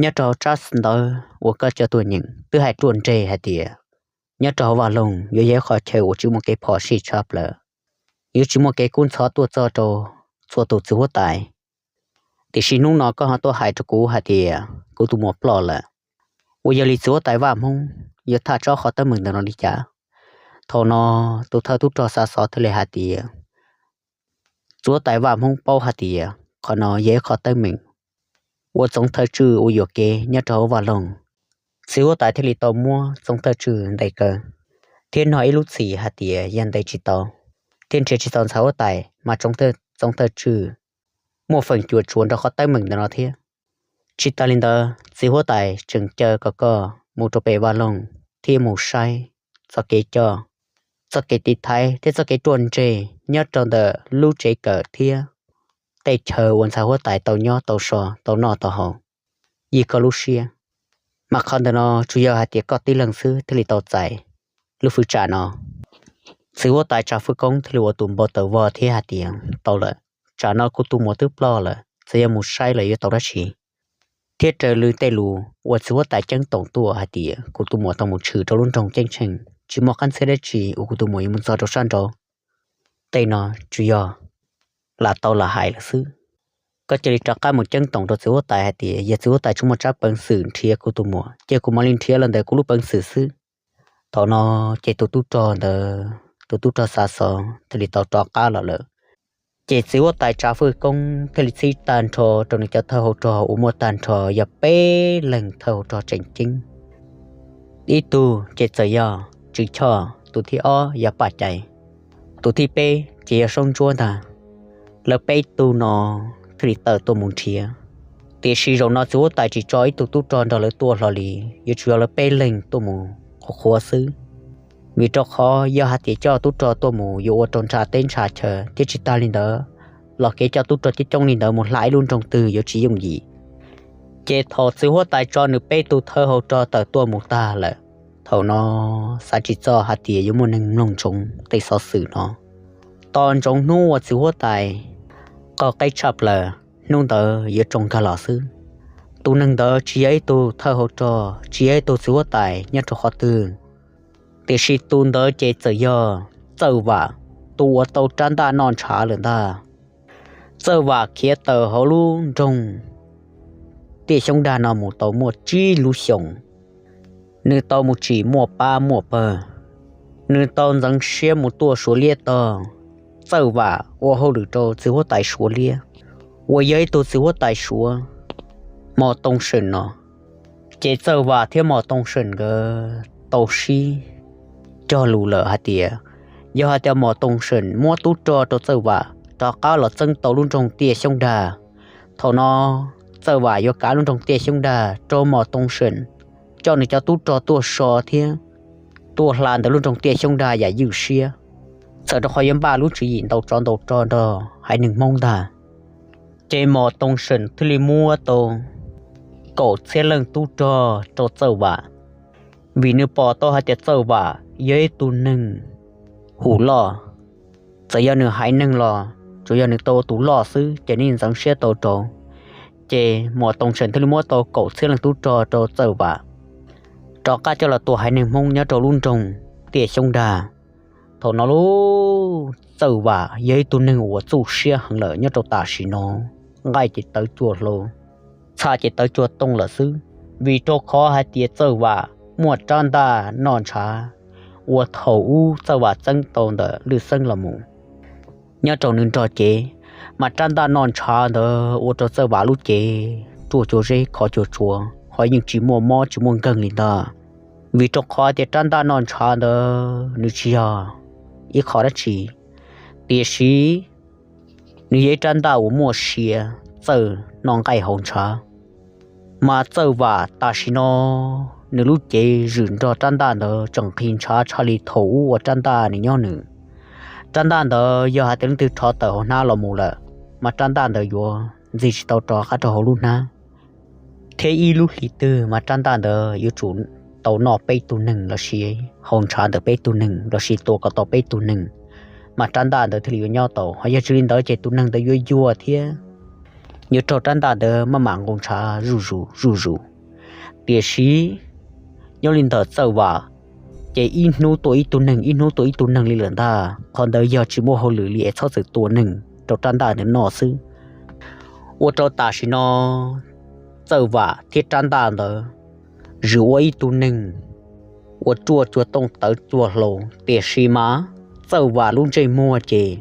nyob rau hauv tsab ntawv uas koj coj tuaj nyeem twb hais ruaj nreg hais tias nyob rau hauv vaj loog yuav yog ib qhov chaw uas tsis muaj kev phom sij tshaj plaws, yuav tsis muaj kev kub ntxhov tuaj txog rau txhua tus txiv huab tais. Tiam sis hnub no koj ho tuaj hais rau kuv hais tias kuv tus muam ploj lawm, uas yog li txiv huab tais Vaj Hmoob yuav thaj tsob qhov teeb meem ntawm no li cas? Thaum no tus thawj tub rog xa xov thiaj li hais tias, txiv huab tais Vaj Hmoob paub hais tias qhov no yog ib qhov teeb meem uas txoov thawj tswj uas yuam kev nyob rau hauv vaj loog. Txiv huab tais thiaj li tau muab txoov thawj tswj ntes kaw thiab nug ib lub txim hais tias yog ntes tsis tau thiab nrhiav tsis tau ntxhais huab tais mas txoov thawj tswj muaj feem cuam tshuam nrog qhov teeb meem ntawm no thiab. Tsis tas li ntawd, txiv huab tais tseem caw kom koj mus rau pem vaj loog thiab mus saib txoj kev coj, txoj kev tiv thaiv thiab txoj kev ruaj nreg nyob rau ntawm lub tsev kawm thiab tej chaw uas ntxhais huab tais tau nyob tau so tau noj tau haus, yig koj lub siab. Mas qhov ntawm no tsuas yog hais tias koj tib leeg xwb thiaj li tau txais lub fwv tsam no. Txiv huab tais Tsav Fwj Koob thiaj li ua tus npau taws vog thiab hais tias, tau lawm, tsam no kuv tus muam twb ploj lawm, txawm yog mus saib los yuav tau dab tsi? Thiab raws li tej lus uas txiv huab tais ceeb toom tuaj hais tias kuv tus muam tau mus tshwm rau lub nroog ceeb tsheej, tsis muaj qab ntxhiab dab tsi uas kuv tus muam yuav mus txog rau sab nraud. Tej no tsuas yog lam tau lam hais lawm xwb. Koj cia li rov qab mus ceeb toom rau txiv huab tais hais tias yog txiv huab tais tsis muaj tsab peev xwm nrhiav kuv tus muam ces kuv mam li nrhiav los ntawm kuv lub peev xwm xwb. Thaum no ces tus tub rog ntawd, tus tub rog xa xov thiaj li tau rov qab los lawm. Ces txiv huab tais Tsav Fwj Koob thiaj li txib tag nrho rau nws cov thawj hauv rog uas muaj tag nrho yog peb leeg thawj hauv rog tseem ceeb. Ib tug ces txawm yog Tswv Choj, tus thib ob yog Paj Cai, tus thib peb ces yog Saub Ntsuab ntag. Lawv peb tug no thiaj li tawm tuaj mus nrhiav. Tiam sis zaum no txiv huab tais tsis tso ib tug tub rog nrog lawv tuaj hlo li, yuav tsum yog lawv peb leeg tuaj mus qhuav qhuav xwb. Vim rau qhov yog hais tias coj tub rog tuaj mus yuav ua rau ntsha teb ntsha chaw, thiab tsis tas li ntawd los kev coj tub rog coob coob li ntawd mus hla ib lub nroog twg yuav tsis yooj yim. Ces thaum txiv huab tais tso nws peb tug thawj hauv rog tawm tuaj mus tag lawm, thaum no xav tsis txog hais tias yuav muaj neeg mloog ntsoov tej xov xwm no. Tos ntsoov hnub uas txiv huab tais qaug qeb tshaj plaws, hnub ntawd yuav tsoo kawg los xwb. Tus neeg ntawd tsis yog ib tug thawj hauv rog, tsis yog ib tug txiv huab tais nyob rau qhov twg, tiam sis tus ntawd ces txawm yog Txawj Vam, tus uas tau rab ntaj noj ntshav lawm ntag. Txawj Vam khiav tawm hauv lub nroog Tiaj Xyoob Dag no mus tau muaj tsib lub xyoos. Nws tau mus tsim muaj pab muaj pawg, nws tau ntxeev siab mus tuaj Suav liab tog. Txawj Vam ua hauj lwm rau txiv huab tais Suav liab, uas yog ib tug txiv huab tais Suav, Mos Tooj Seem no. Ces Txawj Vam thiab Mos Tooj Seem nkawd tau sib cog lus lawm hais tias, yog hais tias Mos Tooj Seem muab tub rog rau Txawj Vam rov qab los txeeb tau lub nroog Tiaj Xyoob Dag, thaum no Txawj Vam yuav kav lub nroog Tiaj Xyoob Dag rau Mos Tooj Seem coj nws cov tub rog tuaj so thiab tuaj hla ntawm lub nroog Tiaj Xyoob Dag yam ywj siab, txawm rau qhov yuav npaj lub tswv yim ntaus tsov ntaus rog nrog haiv neeg Hmoob ntag. Ces Mos Tooj Seem thiaj li muab tau kaum txhiab leej tub rog rau Txawj Vam, vim nws pom tau hais tias Txawj Vam yog ib tug neeg hum loj. Txawm yog nws haiv neeg los tsuas yog nws tau ua tus loj xwb ces nws ntxeev siab tau rau. Ces Mos Tooj Seem thiaj li muab tau kaum txhiab leej tub rog rau Txawj Vam rov qab coj los tua haiv neeg Hmoob nyob rau lub nroog Tiaj Xyoob Dag. Thaum no lub Txawj Vam yog ib tug neeg uas txuj siab heev lawm nyob rau tam sim no, nqaij ces tawv cuag hlau, txha ces tawv cuag tooj lawm xwb, vim rau qhov hais tias Txawj Vam muaj rab ntaj noj ntshav uas thaum ub Txawj Vam txeeb tau ntawm Lwj Xeeb los mus nyob rau nws nrog cev, mas rab ntaj noj ntshav ntawd ua rau Txawj Vam lub cev ruaj cuag zeb khov cuag tsua, ho yeej tsis muaj mob tsis muaj nkeeg li ntag. Vim rau qhov tias rab ntaj noj ntshav ntawd nws tsis yog ib qho dab tsi, tiam sis nws yog ib rab ntaj uas muaj sia txawj noj nqaij haus ntshav. Mas Txawj Vam tam sim no nws lub cev zwm nrog rab ntaj ntawd tseem nqhis ntshav tshaj li thaum ub uas rab ntaj nws nyob nws. Rab ntaj ntawd yog hais tias leej twg rho tawm hauv hnab los mus lawm, mas rab ntaj ntawd yuav ntxig tsis tau rov qab rau hauv lub hnab. Thiab ib lub hlis twg mas rab ntaj ntawd yuav tsum tau noj peb tug neeg lossis haus ntshav ntawm peb tug neeg lossis tua kom tau peb tug neeg, mas rab ntaj ntawd thiaj li yuav nyob tau. Ho yog tsis li ntawd ces tus neeg ntawd yuav yuag thiab yuav raug rab ntaj ntawd maj mam nqus ntshav zuj zus zuj zus. Tiam sis nyob li ntawm Txawj Vam, ces ib hnub tua ib tug neeg, ib hnub tua ib tug neeg li lawm ntag. Qhov ntawd yog tsis muaj hauj lwm li es txhob txwm tua neeg rau rab ntaj ntawd noj xwb. Ua rau tam sim no Txawj Vam thiab rab ntaj ntawd zwm ua ib tug neeg uas ruaj cuag tooj tawv cuag hlau. Tiam sis mas Txawj Vam lub ntsej muag ces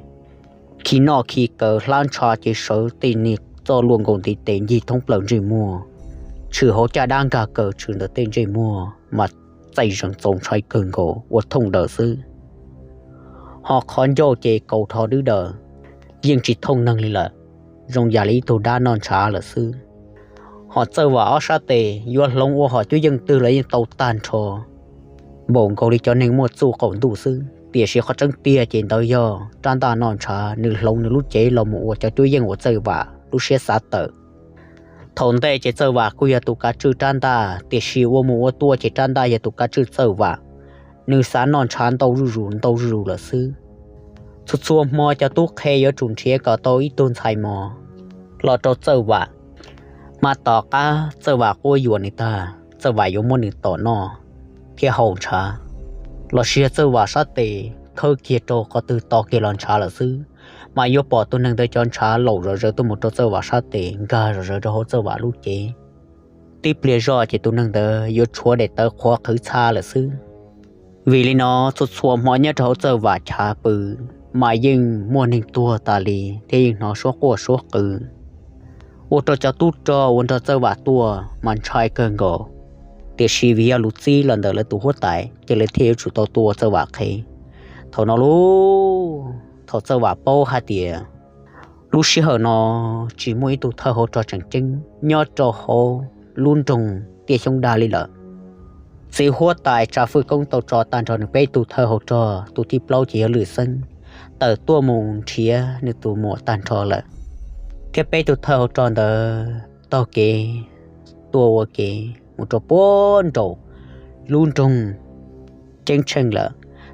khi noj khi kaw hlab ntsha ces sawv tej niag txoj luaj nkaus ntiv tes ncig thoob plaws ntsej muag, tshwm hauv caj dab nkag kaw tshwm ntawm tej ntsej muag mas txaij zees txaus ntshai kawg nkaus ua thooj daws xwb. Ho qhov ncauj ces kaus rho dwb daws, yeej tsis thooj neeg li lawm, zoo yam li ib tug dab noj ntshav lawm xwb. Ho Txawj Vam ob sab tes yuav hloov ua hom cuab yeej twg los yeej tau tag nrho, npaum nkaus li cov neeg muaj txuj qaum ntuj xwb. Tiam sis qhov tseeb tiag ces ntawd yog rab ntaj noj ntshav, nws hloov nws lub cev los mus ua cov cuab yeej uas Txawj Vam lub siab xav tawm. Thaum ntej ces Txawj Vam kuj yog tus kav tswj rab ntaj, tiam sis ua mus ua tuaj ces rab ntaj yog tus kav tswj Txawj Vam. Nws xav noj ntshav ntau zuj zus ntau zuj zus lawm xwb. Txhua txhua hmo cov tub qhe yuav tsum nrhiav kom tau ib tug ntxhais mos los rau Txawj Vam, mas tom qab Txawj Vam quab yuam nws tag, Txawj Vam yuav muab nws tom noj thiab haus ntshav, lossis yog Txawj Vam sab tes khawb kiag rau qhov twg to kiag los ntshav lawm xwb, mas yuav pom tus neeg ntawd cov ntshav laum zom zaws tuaj mus rau Txawj Vam sab tes, nkag zom zaws rau hauv Txawj Vam lub cev. Tib pliag zoj ces tus neeg ntawd yuav tshuav daim tawv qhuav qhwv txha lawm xwb. Vim li no txhua txhua hmo nyob rau hauv Txawj Vam chav pw mas yeej muaj neeg tuag tas li thiab yeej hnov suab quaj suab qw. Ua rau cov tub rog uas nrog Txawj Vam tuaj mas ntshai kawg nkaus, tiam sis vim yog lus txib los ntawm lawv tus huab tais ces lawv thiaj yuav tsum tau tua Txawj Vam qhev. Thaum no lub, thaum Txawj Vam paub hais tias lub sij hawm no tsis muaj ib tug thawj hauv rog tseem ceeb nyob rau hauv lub nroog Tiaj Xyoob Dag li lawm. Txiv huab tais Tsav Fwj Koob tau tso tag nrho nws peb tug thawj hauv rog, tus thib plaub ces yog Lwm Xeeb, tawm tuaj mus nrhiav nws tus muam tag nrho lawm, thiab peb tug thawj hauv rog ntawd taug kev tuaj ua ke mus rau puag nraum lub nroog Ceeb Tsheej lawm.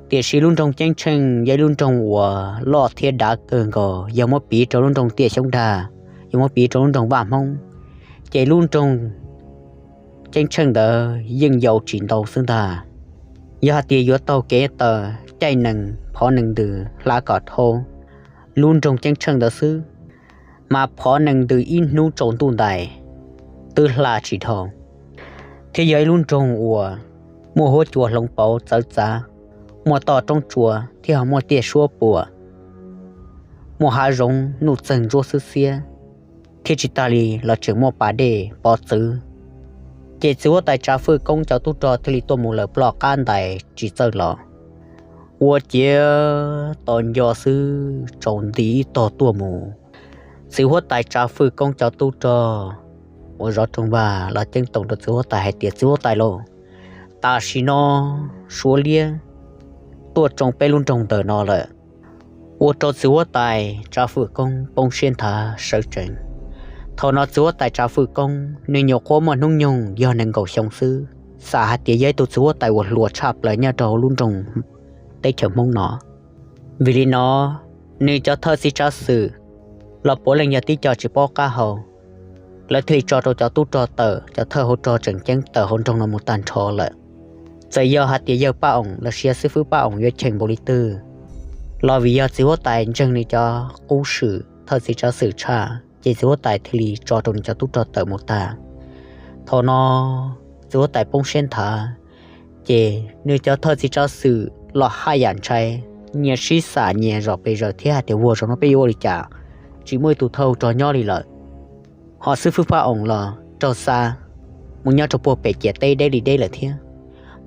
Tiam sis lub nroog Ceeb Tsheej yog ib lub nroog uas loj thiab dav kawg nkaus, yog muab piv rau lub nroog Tiaj Xyoob Dag, yog muab piv rau lub nroog Vaj Hmoob, ces lub nroog Ceeb Tsheej ntawd yeej yau tsis ntau xwb ntag. Yog hais tias yuav taug kev taw caij nees phov nees ntws hla kom dhau lub nroog Ceeb Tsheej ntawd xwb, mas phov nees ntws ib hnub tsaus ntuj ntais twb hla tsis dhau, thiab yog ib lub nroog uas muaj huab cua hloov pauv txawv txav, muaj toj roob tsua thiab ho muaj tiaj suab puam, muaj hav zoov nuj txeeg ntsuab xwb xiab, thiab tsis tas li los tseem muaj pas dej pov txwv. Ces txiv huab tais Tsav Fwj Koob cov tub rog thiaj li tuaj mus lawm ploj qab ntais tsis txawj los. Ua ciav tos nco xwb tsaus nti ib tog tuaj mus. Txiv huab tais Tsav Fwj Koob cov tub rog uas zov rooj vag los ceeb toom rau txiv huab tais hais tias, Txiv huab tais lauj, tam sim no Suav liab tuaj tsoo peb lub nroog ntawm no lawm. Ua rau txiv huab tais Tsav Fwj Koob poob siab nthav sawv tsees. Thaum no txiv huab tais Tsav Fwj Koob nws nyuam qhuav muaj hnub nyoog yog nees nkaum xyoo xwb, xam hais tias yog ib tug txiv huab tais uas hluas tshaj plaws nyob rau hauv lub nroog teb chaws Hmoob no. Vim li no, nws cov thawj txiv tsav xwm los puav leej yog tib co tsis paub qab hau, lawv thiaj li tso rau cov tub rog tawm, cov thawj hauv rog tseem ceeb tawm hauv nroog no mus tag nrho lawm. Txawm yog hais tias yawg Paj Oom lossis yog xib fwb Paj Oom yuav cheem npaum li twg los vim yog txiv huab tais ntseeg nws cov qub xwm thawj txiv tsav xwm tshaj, ces txiv huab tais thiaj li tso rau nws cov tub rog tawm mus tag. Thaum no txiv huab tais poob siab nthav, ces nws cov thawj txiv tsav xwm los haj yam ntshai, nyias sib xam nyias zom pes zaws thiab hais tias, Ua zaum no peb yuav ua li cas? Tsis muaj ib tug thawj hauv rog nyob li lawm. Ho xib fwb Paj Oom los raug xa mus nyob rau puag pem ciam teb deb li deb lawm thiab.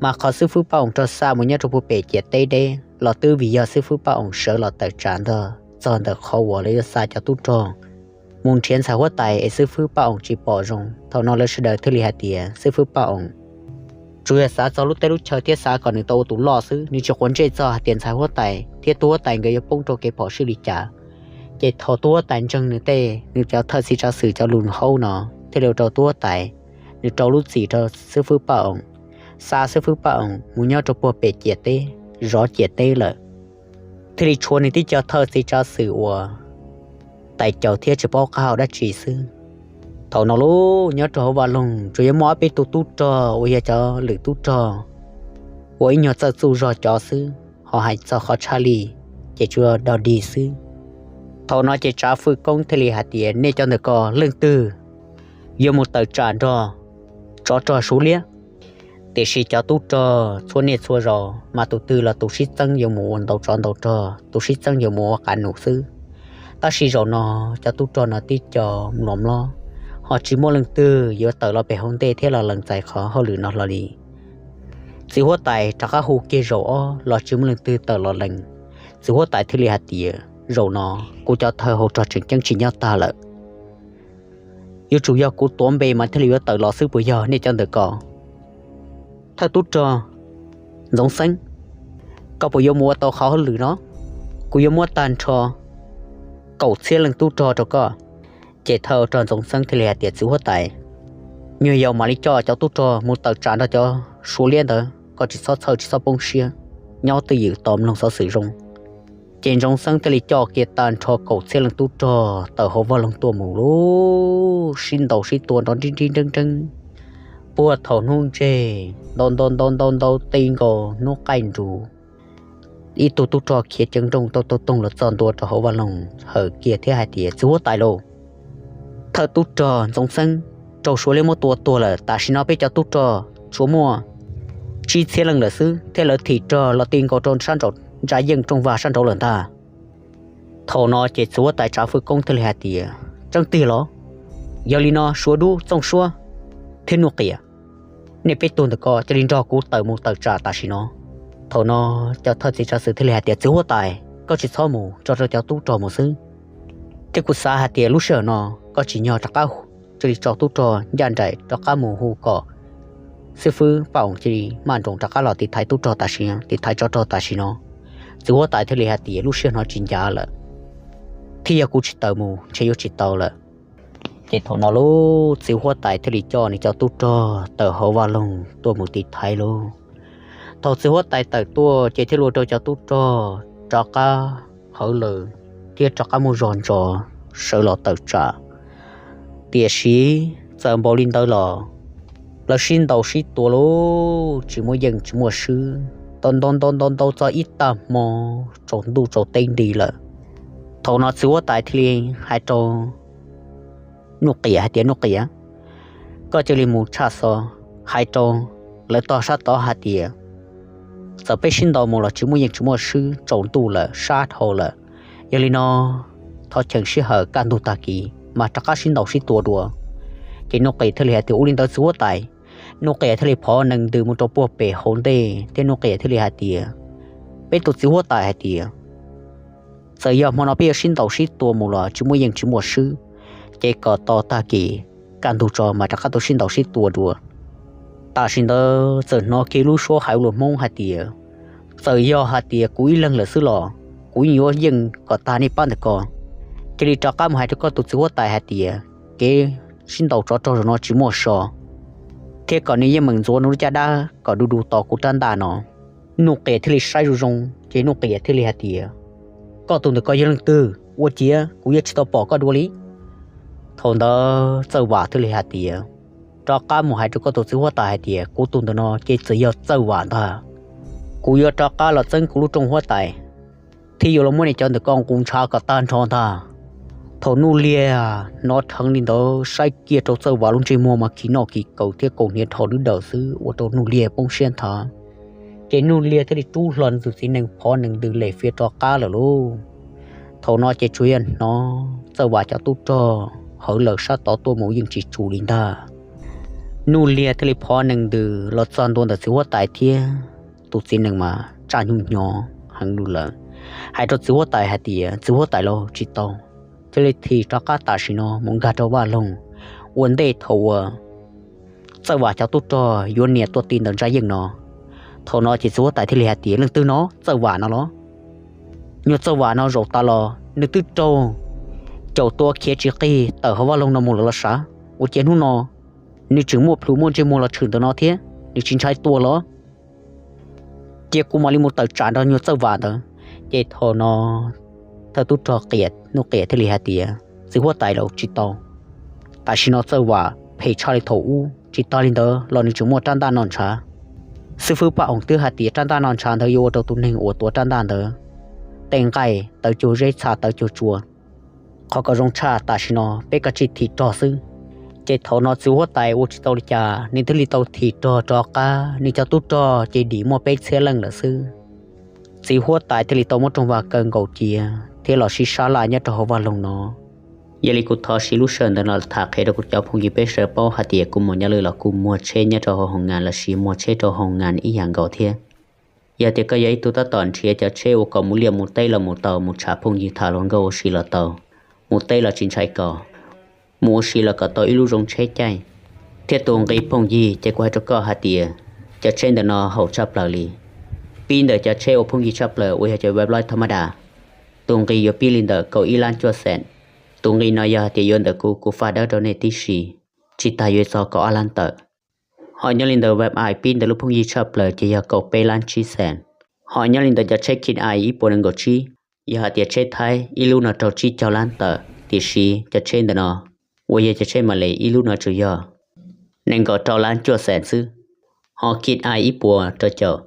Mas qhov xib fwb Paj Oom raug xa mus nyob rau puag pem ciam teb deb los twb vim yog xib fwb Paj Oom sawv los tawm tsam ntog txog ntawm qhov uas lawv yuav xa cov tub rog mus nrhiav ntxhais huab tais es xib fwb Paj Oos tsis pom zoo. Thaum no lawv sawv daws thiaj li hais tias xib fwb Paj Oos tsuas yog xav txog lub teb lub chaw thiab xav kom nws tau ua tus loj xwb, nws tsis quav ntsej txog hais tias ntxhais huab tais thiab tub huab tais nkawd yuav poob rau kev phom sij li cas. Ces thaum tub huab tais ntseeg nws tej, nws cov thawj txiv tsav xwm cov lus haub no, thiaj li ua rau tub huab tais nws rau lub txim rau xib fwb Paj Oos, xa xib fwb Paj Oos mus nyob rau puag pem ciam teb, zov ciam teb lawm, thiaj li tshuav nws tib co thawj txiv tsav xwm uas tais caus thiab tsis paub qab hau dab tsi xwb. Thaum no lub nyob rau hauv vaj loog tsuas yuav muaj ob peb tug tub rog uas yog cov lwm tub rog uas ib nyuag txawj txuj zog cov xwb, ho hais txog qhov tshaj li ces tsuas yog dog dig xwb. Thaum no ces tsav fwj koob thiaj li hais tias nej cov ntawm ko leej twg yuav mus tawm tsam nrog tsov rog Suav liab. Tiam sis cov tub rog txhua niaj txhua zaus mas tus twg los tus sib txeeb yuav mus ua ntaus tsov ntaus rog, tus sib txeeb yuav mus ua qav num xwb. Tab sis zaum no cov tub rog no tib co mlom mlob, ho tsis muaj leej twg yuav tawm los pem hauv ntej thiab los lees txais qhov hauj lwm no hlo li. Txiv huab tais rov qab hu kiag zaum ob los tsis muaj leej twg tawm los lees. Txiv huab tais thiaj li hais tias zaum no kuv cov thawj hauv rog tseem ceeb tsis nyob tag lawm, yuav tsum yog kuv tuav npe mas thiaj li yuav tawm los xwb puas yog nej cov ntawm ko? Thawj tub rog Ntxoov Xeeb, koj puas yuav mus ua tau qhov hauj lwm no? Kuv yuav muab tag nrho kaum txhiab leej tub rog rau koj. Ces thawj rog Ntxoov Xeeb thiaj li hais tias txiv huab tais, nyuag yaus mam li coj cov tub rog mus tawm tsam nrog cov Suav liab ntawd, koj tsis txhob txhawj tsis txhob poob siab, nyob twj ywm tos mloog xov xwm zoo. Ces Ntxoov Xeeb thiaj li coj kiag tag nrho kaum txhiab leej tub rog tawm hauv vaj loog tuaj mus lub sib ntaus sib tua nrov nrib nrib nreeb nreeb. Puag thaum hnub ntseg ntau ntau ntau ntau ntau ti nkaus hnub qaij nrus, ib tug tub rog khiav ceev nrooj tau tau toog los txog ntua rau hauv vaj loog hawm kiag thiab hais tias txiv huab tais lauj, thawj tub rog Ntxoov Xeeb raug Suav liab muab tua tuag lawm, tam sim no peb cov tub rog tsuas muaj tsib txhiab leej lawm xwb thiab lawv thim rog los ti nkaus rau sab nraum ntsa yeej rooj vag sab nraud lawm ntag. Thaum no ces txiv huab tais tsav fwj koob thiaj li hais tias tseeb tiag los? Yog li no Suav Dub, Txooj Suab thiab Nuj Qias, nej peb tug ntawm ko cia li nrog kuv tawm mus tawm tsam tam sim no. Thaum no cov thawj txiv tsav xwm thiaj li hais tias txiv huab tais, koj tsis txhob mus, tso rau cov tub rog mus xwb. Thiab kuv xav hais tias lub sij hawm no koj tsim nyog rov qab cia li tso tub rog ncaj nraim rov qab mus hu kom xib fwb Paj Oos cia li maj nroos rov qab los tiv thaiv tub rog tam sim, tiv thaiv tsov rog tam sim no. Txiv huab tais thiaj li hais tias lub sij hawm no tsis ncav lawm, thiab yog kuv tsis tawm mus ntshe yuav tsis tau lawm. Ces thaum no lub txiv huab tais thiaj li coj nws cov tub rog tawm hauv vaj loog tuaj mus tiv thaiv lauj. Thaum txiv huab tais tawm tuaj ces thiaj li ua rau cov tub rog rov qab hawv lawm thiab rov qab muaj zog ntsos sawv los tawm tsam. Tiam sis txawm npaum li ntawd los lawv sib ntaus sib tua lauj, tsis muaj yeej tsis muaj swb, tau ntau ntau ntau ntau txog ib tag hmo tsaus ntuj tsaus teb nti lawm. Thaum no txiv huab tais thiaj li hais rau Nuj Qias hais tias Nuj Qias, koj cia li mus tshaj xov hais rau lawv tog sab tod hais tias txawm peb sib ntaus mus los tsis muaj yeej tsis muaj swb, tsaus ntuj lawm sab dhau lawm. Yog li no thov cheem sij hawm kaj ntug tag kis mas rov qab sib ntaus sib tua dua. Ces Nuj Qias thiaj li hais tias ua li ntawd txiv huab tais. Nuj Qias thiaj li phov nees ntws mus rau puag pem hauv ntej thiab Nuj Qias thiaj li hais tias peb tus txiv huab tais hais tias txawm yog hmo no peb yuav sib ntaus sib tua mus los tsis muaj yeej tsis muaj swb, ces kom tos tag kis kaj ntug tso mas rov qab tuaj sib ntaus sib tua dua. Tam sim ntawd txawm hnov kiag lub suab hais ua luag Hmoob hais tias txawm yog hais tias kuv ib leeg lawm xwb los kuv yeej yuav yeej kom tag nej pab ntawm ko. Cia li rov qab mus hais rau koj tus txiv huab tais hais tias kev sib ntaus tsov rog zaum no tsis muaj so, thiab kom nws yeej meem ntxuav nws lub caj dab kom du du tos kuv rab ntaj no. Nuj Qias thiaj li saib zoo zoo ces Nuj Qias thiaj li hais tias koj tus ntawm ko yog leej twg, ua ciav kuv yuav tsis tau pom koj dua li. Thaum ntawd Txawj Vam thiaj li hais tias rov qab mus hais rau koj tus txiv huab tais hais tias kuv tus ntawm no ces txawm yog Txawj Vam ntag. Kuv yuav rov qab los txeeb kuv lub rooj huab tais thiab yuav los muab nej cov ntawm ko nqus ntshav kom tag nrho ntag. Thaum Nuj Liag hnov dheev li ntawd saib kiag rau Txawj Vam lub ntsej muag mas khiv noj khiv kaws thiab kaus hniav dhau lub dawm xwb ua rau Nuj Liag poob siab nthav. Ces Nuj Liag thiaj li rub hlo nws tus txiv nees phov nees ntws lem fiav rov qab lawm lauj. Thaum no ces tsuas yog hnov Txawj Vam cov tub rog hawv lawm sab tod tuaj mus yeej tsis tsum li ntag. Nuj Liag thiaj li phov nees ntws los txog ntua ntawm txiv huab tais thiab tus txiv nees mas tsaj nyuj nyo heev lawm, hais rau txiv huab tais hais tias txiv huab tais lauj, tsis tau, thiaj li thim rov qab tam sim no mus nkag rau vaj loog ua ntej thaum uas Txawj Vam cov tub rog yuav nias tuaj ti ntawm Ntsa Yeej no. Thaum no ces txiv huab tais thiaj li hais tias, Leej twg no? Txawj Vam no los? Nyuag Txawj Vam no zaum tas los nws twb raug caum tua khiav tsis qig tawm hauv vaj loog no mus lawm los sav, ua cas hnub no nws tseem muaj plhus muaj ntsej muag los tshwm ntawm no thiab, nws tsis ntshai tua los? Cia kuv mam li mus tawm tsam nrog nyuag Txawj Vam ntawd. Ces thaum no thawj tub rog Qias, Nuj Qias thiaj li hais tias, Txiv huab tais los tsis tau, tam sim no Txawj Vam phem tshaj li thaum ub, tsis tas li ntawd los nws tseem muaj rab ntaj no ntshav. Xib fwb Paj Oos twb hais tias rab ntaj no ntshav ntawd yuav ua rau tus neeg uas tuav rab ntaj ntawd tej nqaij tawv cuag zeb, txha tawv cuag tsua. Qhov kom zoo tshaj tam sim no peb kav tsij thim rog xwb. Ces thaum no txiv huab tais ua tsis tau li cas, nws thiaj li tau thim rog rov qab, nws cov tub rog ces dim muaj peb txhiab leej lawm xwb. Txiv huab tais thiaj li tau muab Rooj Vaj kaw nkaus cia thiab los sib sab laj nyob rau hauv vaj loog no. Yog li kuv thov siv lub sij hawm ntawm no tham qhia rau kuv cov phooj ywg peb sawv paub hais tias kuv Muas Nyob Lwm los kuj muag tsheb nyob rau hauv hoo nas los sis muag tsheb rau hoo nas ib yam nkaus thiab. Yog tias koj yog ib tug tab tom nrhiav cov tsheb uas kom mus liaj mus teb los mus tau, mus tsham phooj ywg tham hluas nkauj ua si los tau, mus teb los tsis ntshai kos, mus ua si los kom tau ib lub zoo tsheb caij, thiab tus nqi phooj ywg ces kuv hais rau koj hais tias cov tsheb ntawm no haum tshaj plaws li. Pib ntawm cov tsheb uas phooj ywg tshaj plaws uas yog cov web loj thaj maj das, tus nqi yuav pib li ntawm kaum ib lab cuaj xees. Tus nqi no yog hais tias yuav ntawm kuv, kuv faj dawb rau nej tib si, tsis tas yuav txog kaum ob lab tawm. Ho nyob li ntawm web i pib ntawm lub phooj ywg tshaj plaws ces yog kaum peb lab tsib xees. Ho nyob li ntawm cov tsheb Kit Ai ib puas nees nkaum tsib, yog hais tias tsheb Thaib ib lub no raug tsib caug lab tawm, tiam sis cov tsheb ntawm no uas yog cov tsheb Malay ib lub no tsuas yog nees nkaum rau lab cuaj xees xwb. Ho Kit Ai ib puas rau caum,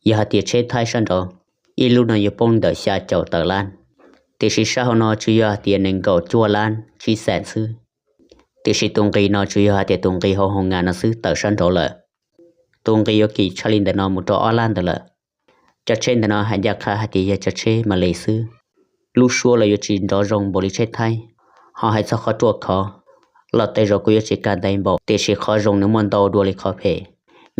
yog hais tias tsheb Thaib sab nraud, ib lub no yuav poob ntawm xya caum tawm lab, tiam sis sab hauv no tsuas yog hais tias nees nkaum cuaj lab tsib xees xwb. Tiam sis tus nqi no tsuas yog hais tias tus nqi hauv hoo nas no xwb, tawm sab nraud lawm. Tus nqi yuav kim tshaj li ntawm no mus rau ob lab ntawd lawm. Cov tsheb ntawm no hais ncaj qha hais tias yog cov tsheb Malay xwb. Lub suab los yuav tsis nrov zoo npaum li tsheb Thaib. Ho hais txog qhov ruaj khov los tej zaum kuv yuav tsis kam ntais npaum, tiam sis qhov zoo nws muaj ntau dua li qhov phem.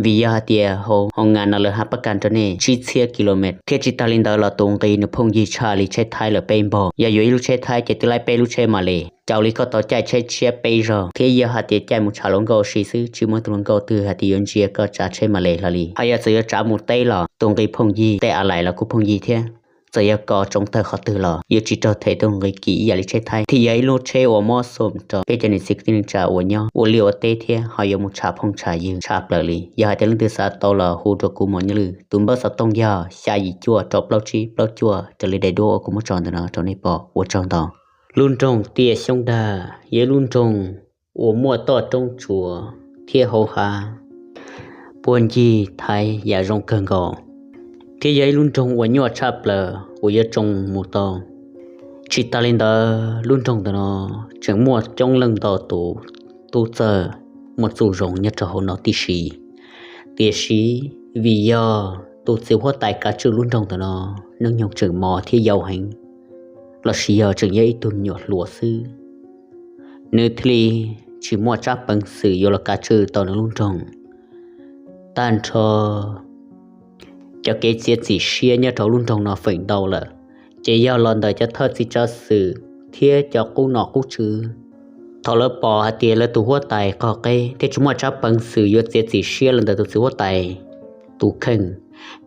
Vim yog hais tias hoo nas no lawv hab pab kas rau nej tsib txhiab kilomev, thiab tsis tas li ntawd los tus nqi nws phooj ywg tshaj li tsheb Thaib lawm peb npaug. Yog yuav ib lub tsheb Thaib ces twb laib peb lub tsheb Malay. Raws li koj tau caij tsheb tshiab peb zaug, thiab yog hais tias caij mus tsham hluas nkauj ua si xwb, tsis muaj tus hluas nkauj twg hais tias yuav ntsia koj tsav tsheb Malay hlo li. Ho yog txawm yuav tsav mus teb los tus nqi phooj ywg, tej a lais los kuj phooj ywg thiab. Txawm yog kos tsoo tawg qhov twg los yuav tsis raug them tus nqi kim ib yam li tsheb Thaib, thiab yog ib lub tsheb uas mob xum rau peb cov niam txiv kwv tij neej tsa uas nyob ua liaj ua teb thiab ho yuav mus tsham phooj tsham ywg tshaj plaws li. Yog hais tias leej twg xav tau los hu rau kuv Muas Nyob Lwm, tus npawb xov tooj yog xya yim cuaj rau plaub tsib plaub cuaj, raws li daim duab uas kuv muab tso ntawm no rau nej pom. Ua tsaug ntau. Lub nroog Tiaj Xyoob Dag yog ib lub nroog uas muaj toj roob tsuas thiab hauv hav, puag ncig thaiv yam zoo kawg nkaus, thiab yog ib lub nroog uas nyuaj tshaj plaws uas yuav tsoo mus tau. Tsis tas li ntawd, lub nroog ntawm no tseem muaj coob leej ntau tus tub txawj muaj txuj zoo nyob rau hauv no tib si. Tiam sis vim yog tus txiv huab tais kav tswj lub nroog ntawm no hnub nyoog tseem mos thiab yau heev, los sis yog tseem yog ib tug me nyuam hluas xwb, nws thiaj li tsis muaj tsab peev xwm yuav los kav tswj tau nws lub nroog. Tag nrho cov kev txiav txim siab nyob rau lub nroog no feem ntau lawm, ces yog los ntawm cov thawj txiv tsav xwm thiab cov qub nom qub tswv. Thaum lawv pom hais tias lawv tus huab tais qog qeb thiab tsis muaj tsab peev xwm yuav txiav txim siab los ntawm tus txiv huab tais tus kheej,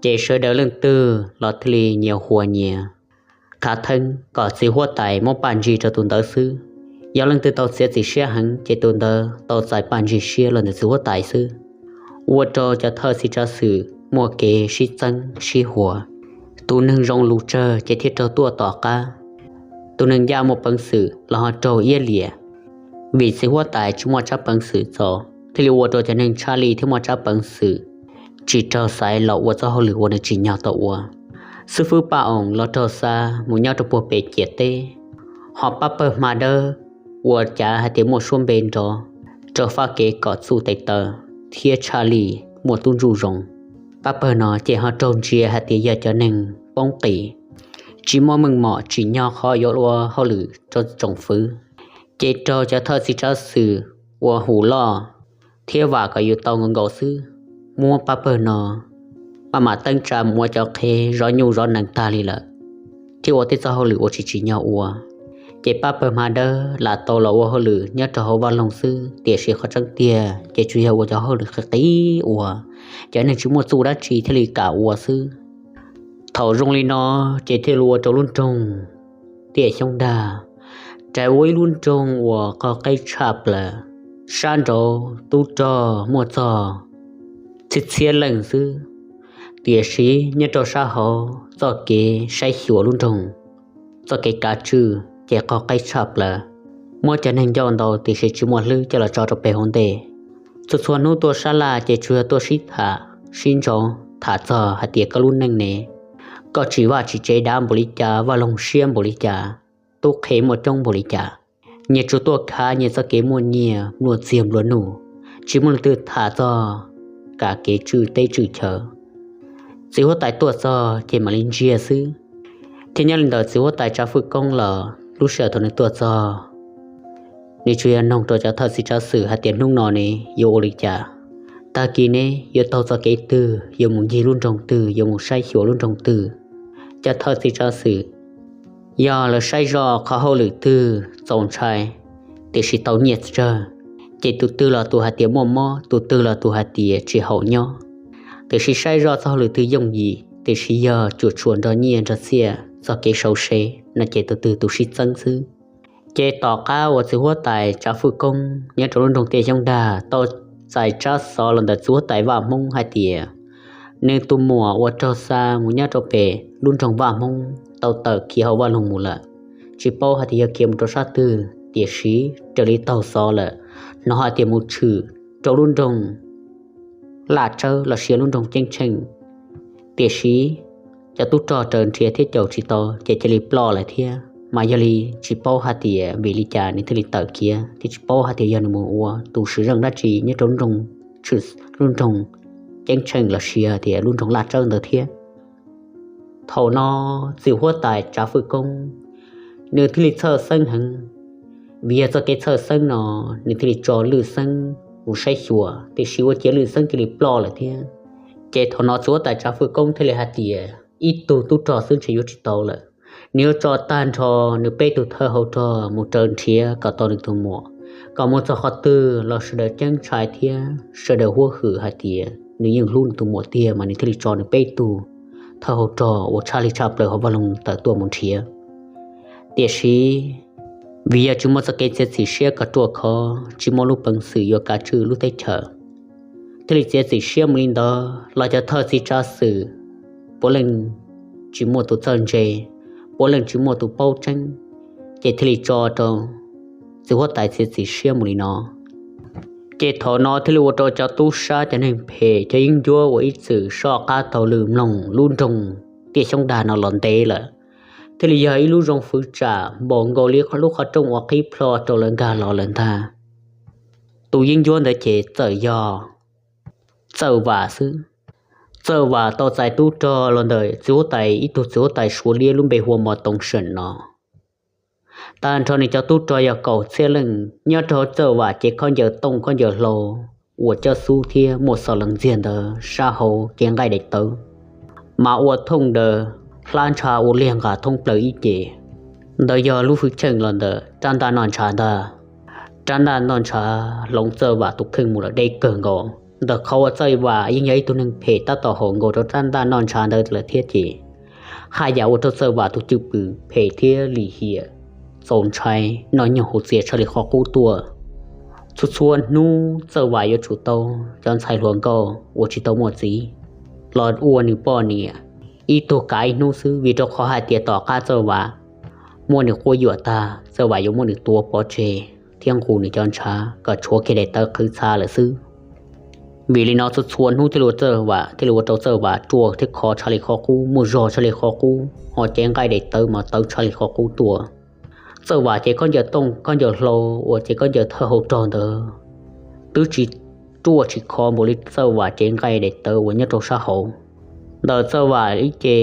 ces sawv daws leej twg los thiaj li nyias huas nyias khav theeb kom txiv huab tais muab paj ntsig rau tus ntawd xwb. Yog leej twg tau txiav txim siab heev ces tus ntawd tau txais paj ntsig siab los ntawm txiv huab tais xwb. Ua rau cov thawj txiv tsav xwm muaj kev sib txeeb sib huas. Tus neeg zoo lus tsawg ces thiaj raug tuaj tom qab. Tus neeg ncaj muaj peev xwm los ho raug iab liam. Vim txiv huab tais tsis muaj tsab peev xwm txaus, thiaj li ua rau cov neeg tshaj lij thiab muaj tsab peev xwm tsis raug xaiv los ua txoj hauj lwm uas nws tsim nyog tau ua. Xib fwb Paj Oos los raug xa mus nyob rau puag pem ciam teb, ho pab pawg Hma Dawb uas cav hais tias muaj suab npe nrov, raug faj kev kom txuj tes taw thiab tshaj lij muaj tub ntsuj zoo. Pab pawg no ces ho raug ntsia hais tias yog cov neeg poob qis, tsis muaj meej mom tsim nyog qhov yuav ua hauj lwm rau tsoom fwv, ces raug cov thawj txiv tsav xwm ua hum loj thiab vam kom yus tau nkaus nkaus xwb, muab pab pawg no maj mam teeb tsa mus ua cov qhev zov nyuj zov nees tag li lawm, thiab ua tej txoj hauj lwm uas tsis tsim nyog ua, ces pab pawg hma dawb lam tau los ua hauj lwm nyob rau hauv vaj loog xwb, tiam sis qhov tseeb tiag ces tsuas yog ua cov hauj lwm qis qis ua, cov neeg tsis muaj txuj dab tsi thiaj li kam ua xwb. Thaum zoo li no ces thiaj li ua rau lub nroog Tiaj Xyoob Dag rais ua ib lub nroog uas qog qeb tshaj plaws, sab nraud tub rog muaj txog txhiab txhiab leej xwb, tiam sis nyob rau sab hauv txoj kev saib xyuas lub nroog, txoj kev kav tswj ces qog qeb tshaj plaws, muab cov neeg ncauj ntau tiam sis tsis muaj hlwb coj los tso rau pem hauv ntej. Txhua txhua hnub tuaj sab laj ces tsuas yog tuaj sib tham sib ntsoov tham txog hais tias koj lub neej ne, koj tsim vaj tsim tsev dav npaum li cas, vaj loog siab npaum li cas, tub qhe muaj coob npaum li cas. Nyias tsuas tuaj khav nyias txoj kev muaj nyiaj nplua txiag nplua nuj, tsis muaj leej twg tham txog kam kev tswj teb tswj chaw. Txiv huab tais tuaj txog ces mam li ntsia xwb. Thiab nyob li ntawd txiv huab tais Tsav Fwj Koob los lub sij hawm thaum nws tuaj txog, nws tsuas yog noog rau cov thawj txiv tsav xwm hais tias hnub no ne yuav ua li cas, tag kis ne yuav taug txoj kev twg, yuav mus ncig lub nroog twg, yuav mus saib xyuas lub nroog twg. Cov thawj txiv tsav xwm yog lawv saib zoj qhov hauj lwm twg txaus ntshai tiam sis tau nyiaj tsawg, ces tus twg los tus hais tias muaj mob, tus twg los tus hais tias tsis haum nyob. Tiam sis saib zoj txoj hauj lwm twg yooj yim tiam sis yog cuam tshuam nrog nyiaj nrog txiaj txoj kev sau se no ces tus twg tus sib txeeb xwb. Ces tom qab uas txiv huab tais Tsav Fwj Koob nyob rau lub nroog Tiaj Xyoob Dag tau txais tsab xov los ntawm txiv huab tais Vaj Hmoob hais tias nws tus muam uas raug xa mus nyob rau pem lub nroog Vaj Hmoob tau tawm khiav hauv vaj loog mus lawm, tsis paub hais tias yog khiav mus rau sab twg tiam sis raws li taug xov lawm hnov hais tias mus tshwm rau lub nroog Laj Tsawb los sis lub nroog Ceeb Tsheej, tiam sis cov tub rog raws nrhiav thiab caum tsis tau ces cia li ploj lawm thiab. Mas yog li tsis paub hais tias vim li cas nws thiaj li tawm khiav thiab tsis paub hais tias yog nws mus ua tus sim zeej dab tsi nyob rau lub nroog, lub nroog Ceeb Tsheej los sis tias lub nroog Laj Tsawb ntawd thiab. Thaum no txiv huab tais Tsav Fwj Koob nws thiaj li txhawj xeeb heev, vim yog txoj kev txhawj xeeb no nws thiaj li tso lwj xeeb mus saib xyuas tiam sis ua ciav lwj xeeb cia li ploj lawm thiab. Ces thaum no txiv huab tais Tsav Fwj Koob thiaj li hais tias ib tug tub rog xwb ntshe yuav tsis tau lawm, nws yuav tso tag nrho nws peb tug thawj hau rog mus raws nrhiav kom tau nws tus muam, kom mus txog qhov twg los sawv daws ceeb ntshai thiab sawv daws huab hwm hais tias nws yeej hlub nws tus muam tiag mas nws thiaj li tso nws peb tug thawj hau rog uas tshaj li tshaj plaws hauv vaj loog tawm tuaj mus nrhiav. Tiam sis vim yog tsis muaj txoj kev txiav txim siab kom ruaj khov, tsis muaj lub peev xwm yuav kav tswj lub teb chaws, thiaj li txiav txim siab mus li ntawd los cov thawj txiv tsav xwm puav leej tsis muaj tus txawj ntse, puav leej tsis muaj tus paub tseeb, ces thiaj li tso rau txiv huab tais txiav txim siab mus li no. Ces thaum no thiaj li ua rau cov tub sab cov neeg phem cov yeeb ncuab uas ib txwm soj qab taug lw mloog lub nroog Tiaj Xyoob Dag no los ntev lawm, thiaj li yog ib lub zoo fwv tsam npaum nkaus li lub qhov rooj uas qhib plho rau lawv nkag los lawm ntag. Tus yeeb ncuab ntawd ces txawm yog Txawj Vam xwb. Txawj Vam tau txais tub rog los ntawm txiv huab tais, ib tug txiv huab tais Suav liab lub npe hu ua Mos Toos Seem no. Tag nrho nws cov tub rog yog kaum txhiab leej, nyob rau hauv Txawj Vam cev khaub ncaws tooj khaub ncaws hlau uas coj xub thiab muaj xov lees ntxiag ntawd sab hauv cev nqaij daim tawv, mas ua thooj daws hlab ntsha ua liag nqa thoob plaws ib ce. Ntawd yog lub hwj chim los ntawm rab ntaj noj ntshav ntag. Rab ntaj noj ntshav hloov Txawj Vam tus kheej mus lawm deb kawg nkaus. Ntawm qhov uas Txawj Vam yeej yog ib tug neeg phem tab tom haum nkaus rau rab ntaj noj ntshav ntawd lawm thiab ces haj yam ua rau Txawj Vam tus cwj pwm phem thiab lim hiam txaus ntshai noj nyoog haus txias tshaj li qhov qub tuaj. Txhua txhua hnub Txawj Vam yuav tsum tau cov ntxhais hluas nkauj uas tsis tau muaj txiv los ua nws poj niam, ib tug kav ib hnub xwb, vim rau qhov hais tias tom qab Txawj Vam muab nws quab yuam tag, Txawj Vam yuav muab nws tua pov tseg thiab nqus nws cov ntshav kom tshuav kiag daim tawv qhwv txha lawm xwb. Vim li no txhua txhua hnub thiaj li ua Txawj Vam, thiaj li ua rau Txawj Vam ruaj thiab khov tshaj li qhov qub, muaj zog tshaj li qhov qub, ho cev nqaij daim tawv mas tawv tshaj li qhov qub tuaj. Txawj Vam cev khaub ncaws tooj khaub ncaws hlau uas cev khaub ncaws thawj hau rog ntawd twb tsis ruaj tsis khov npaum li Txawj Vam cev nqaij daim tawv uas nyob rau sab hauv. Ntawm Txawj Vam ib ce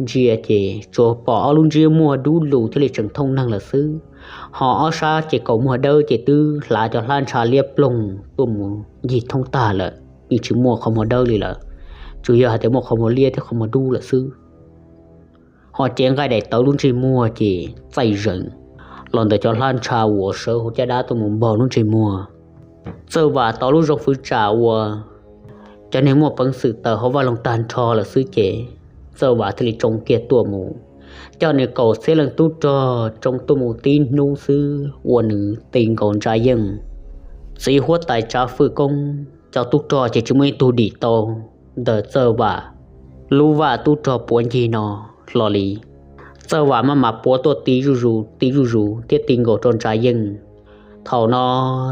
ntsia ces tsuas pom ob lub ntsiab muag dub lug thiaj li tseem thooj neeg lawm xwb, ho ob sab ces kaum muag dawb ces twb hlav cov hlab ntsha liab ploog tuaj mus ncig thoob tag lawm, yeej tsis muaj qhov muag dawb li lawm, tsuas yog hais tias muaj qhov muag liab thiab qhov muag dub lawm xwb. Ho cev nqaij daim tawv lub ntsej muag ces txaij zees, los ntawm cov hlab ntsha uas sawv hauv caj dab tuaj mus npog lub ntsej muag. Txawj Vam tau lub zoo fwv tsam uas cov neeg muaj peev xwm tawm hauv vaj loog tag nrho lawm xwb ces Txawj Vam thiaj li tsoo kiag tuaj mus, coj nws kaum txhiab leej tub rog tsoo tuaj mus tib hnub xwb ua nws ti nkaus ntsa yeej. Txiv huab tais Tsav Fwj Koob cov tub rog ces tsis muaj ib tug dim tau ntawm Txawj Vam lub vaj tub rog puav ncig no hlo li. Txawj Vam maj mam puav tuaj ti zuj zus ti zuj zus thiab ti nkaus rau ntsa yeej. Thaum no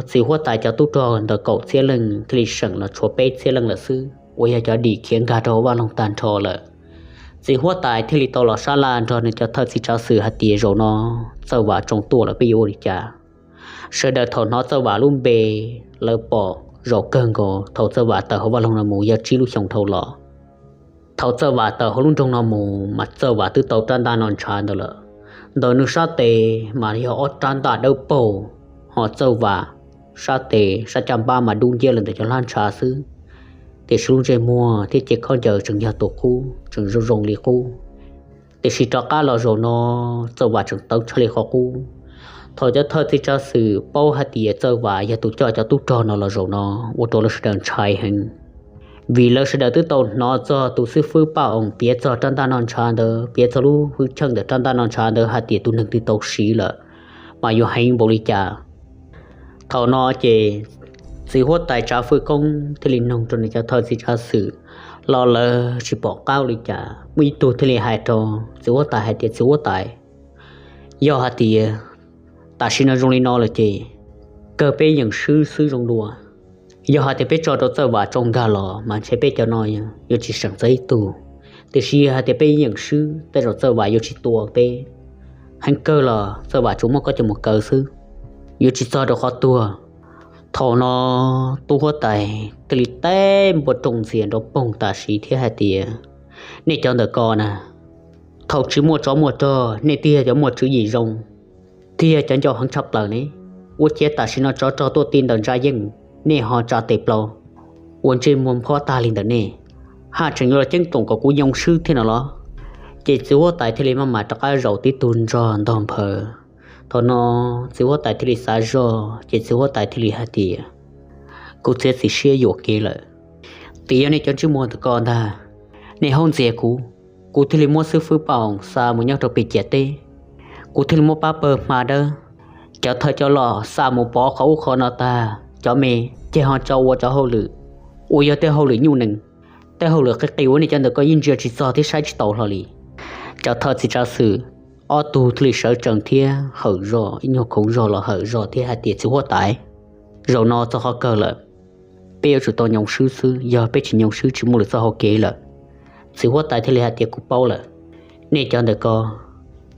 txiv huab tais cov tub rog ntawm kaum txhiab leej thiaj li seem los tshuav peb txhiab leej lawm xwb uas yog cov dim khiav nkag rau hauv vaj loog tag nrho lawm. Txiv huab tais thiaj li tau los sab laj nrog nws cov thawj txiv tsav xwm hais tias, Zaum no Txawj Vam tsoo tuaj lawm, peb yuav ua li cas? Sawv daws thaum hnov Txawj Vam lub npe, lawv pom zaum kawg nkaus thaum Txawj Vam tawm hauv vaj loog no mus yog tsib lub xyoos dhau los. Thaum Txawj Vam tawm hauv lub nroog no mus mas Txawj Vam twb tau rab ntaj noj ntshav ntawd lawm. Ntawm nws sab tes mas yog ob rab ntaj dawb paug, ho Txawj Vam sab tes sab caj npab mas dub nciab li ntawm cov hlab ntsha xwb. Tiam sis lub ntsej muag thiab cev khaub ncaws tseem yog tus qub, tseem zoo zoo li qub. Tiam sis rov qab los zaum no, Txawj Vam tseem tawv tshaj li qhov qub. Thaum cov thawj txiv tsav xwm paub hais tias Txawj Vam yog tus coj cov tub rog no los zaum no, ua rau lawv sawv daws ntshai heev. Vim lawv sawv daws twb tau hnov txog tus xib fwb Paj Oos piav txog rab ntaj noj ntshav ntawd, piav txog lub hwj chim ntawm rab ntaj noj ntshav ntawd hais tias tus neeg twg tau siv lawm, mas yuav heev npaum li cas. Thaum no ces txiv huab tais Tsav Fwj Koob thiaj li nug rau nws cov thawj txiv tsav xwm, los lawv tsis pom qab ua li cas. Muaj ib tug thiaj li hais rau txiv huab tais hais tias, Txiv huab tais, yog hais tias tam sim no zoo li no lawm ces kawg peb yeem swb xwb zoo dua. Yog hais tias peb tso rau Txawj Vam tsoo nkag los mas ntshe peb cov no yuav tsis seem txog ib tug. Tiam sis yog hais tias peb yeem swb, tej zaum Txawj Vam yuav tsis tua peb. Heev kawg los Txawj Vam tsuas muab koj coj mus kaw xwb, yuav tsis txog rau qhov tuag. Thaum no tub huab tais thiaj li teb npua rooj ntxias nrov poog tam sim thiab hais tias, Nej cov ntawm ko na, thaum tsis muaj tsov muaj rog nej twb yog cov muaj tswv yim zoo, thiab yog cov ncau heev tshaj plaws ne. Ua ciav tam sim no tsov rog tuaj ti ntawm ntsa yeej, nej ho tsa tes plaws ua ntsej muag nphob tag li ntawm nej, haj tseem yuav los ceeb toom kom kuv nyoo swb thiab no los? Ces txiv huab tais thiaj li maj mam rov qab zaum tib tug nrog ntog nphaws. Thaum no txiv huab tais thiaj li xav zog, ces txiv huab tais thiaj li hais tias, Kuv txiav txim siab yuam kev lawm. Tias yog nej cov ntsej muag ntawm ko ntag, nej haub ntxias kuv, kuv thiaj li muab xib fwb Paj Oos xa mus nyob rau pem ciam teb. Kuv thiaj li muab pab pawg hma dawb, cov thawj cov loj xa mus pov qhov ub qhov no tag, cov me ces ho tso ua cov hauj lwm uas yog tej hauj lwm nyuj nees, tej hauj lwm qis qis uas nej cov ntawm ko yeej ntsia tsis txog thiab saib tsis taus hlo li. Cov thawj txiv tsav xwm ob tug thiaj li sawv tsees thiab hawm zog, ib nyuag khoov zog los hawm zog thiab hais tias, Txiv huab tais, zaum no txog qhov kawg lawm, peb yuav tsum tau nyoo swb xwb, yog peb tsis nyoo swb tsis muaj lwm txoj hau kev lawm. Txiv huab tais thiaj li hais tias, Kuv paub lawm, nej cov ntawm ko,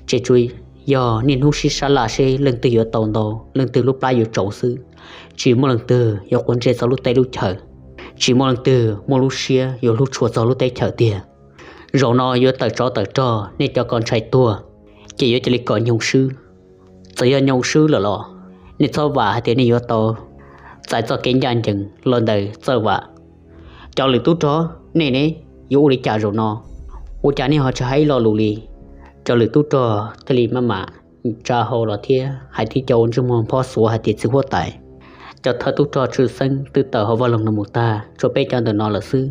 ces tsuas yog niaj hnub sib sab laj seb leej twg yuav tau ntau, leej twg lub plab yuav tsaus xwb, tsis muaj leej twg yuav quav ntsej txog lub teb lub chaws, tsis muaj leej twg muaj lub siab yuav hlub tshua txog lub teb chaws tiag. Zaum no yuav tawm tsov tawm rog, nej cov ko ntshai tuag, ces yuav cia li kom nyoo swb. Txawm yog nyoo swb lawm los nej txhob vam hais tias nej yuav tau txais txoj kev ncaj ncees los ntawm Txawj Vam. Cov lwm tub rog, nej ne, yuav ua li cas zaum no? Ua cas nej ho tsis hais ib lo lus li? Cov lwm tub rog thiaj li maj mam tsa hau los thiab hais tib co ua ntsej muag nphob xuav hais tias, Txiv huab tais, cov thawj tub rog tshwj xeeb twb tawm hauv vaj loog no mus tag, tshuav peb cov ntawm no lawm xwb.